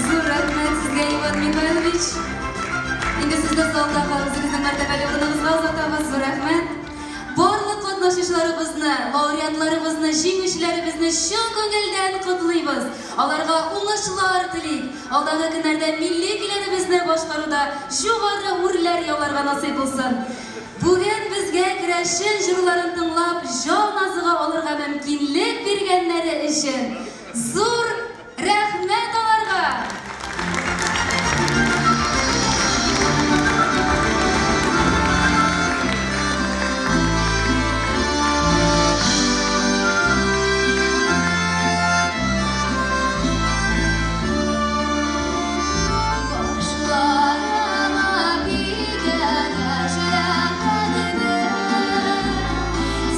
Зур рәхмәт сезгә, Иван Михайлович. Инде сезне залдагы үзегезнең мәртәбәле урыныгызга озатабыз. Зур рәхмәт. Барлык катнашучыларыбызны, лауреатларыбызны, җиңүчеләребезне чын күңелдән котлыйбыз. Аларга уңышлар телик. Алдагы көннәрдә милли көйләребезне башкаруда югары үрләр яуларга насыйп булсын. Бүген безгә керәшен җырларын тыңлап, җан азыгы алырга мөмкинлек биргәннәре өчен зур рәхмәт аларга. Башларыма кигән эшләпәңне,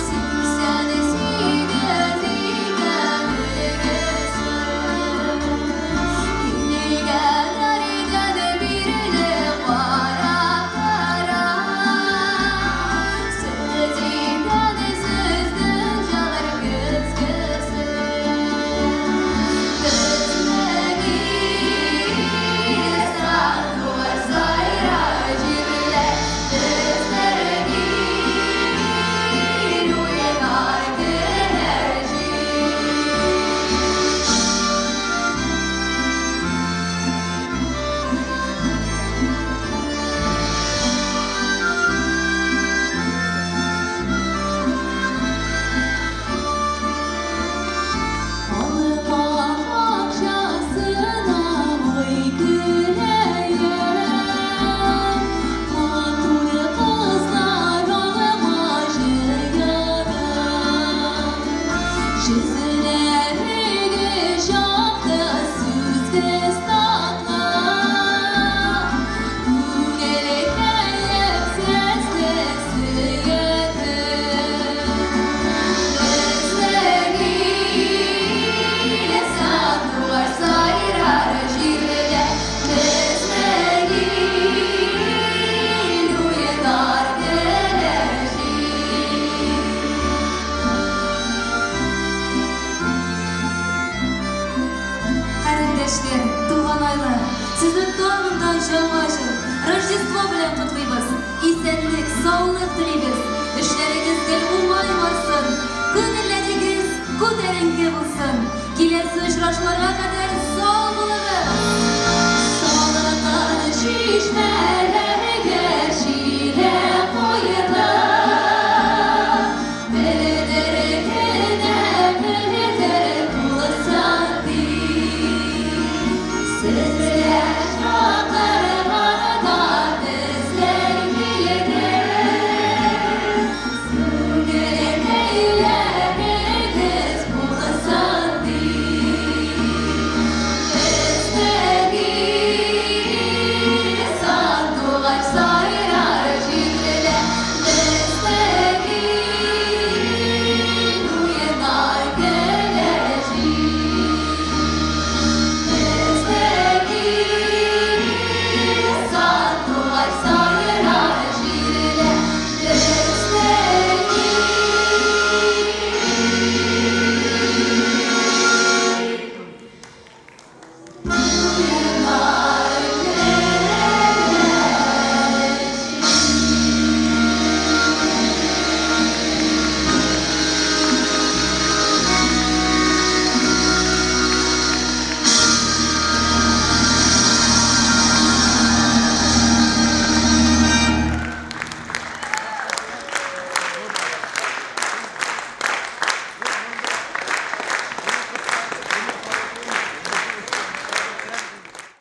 88 икән өлгесе. Килгәннәрдән бирле карап торам, сез икән сезнең җаннар көзгесе. Безнең ил сандугач сайрар җирләр, безнең ил уйнар көләр җил. Алма бакчасына ай көләем, матур кызлар алма җыядым. Йөзләрегез якты Кардәшләр, туганайлар, сезне тагын да Яңа ел, Рождество белән котлыйбыз. Исәнлек, саулык телибез. Эшләрегез гел уңай барсын, күңелләрегез күтәренке булсын. Киләсе очрашуларга кадәр.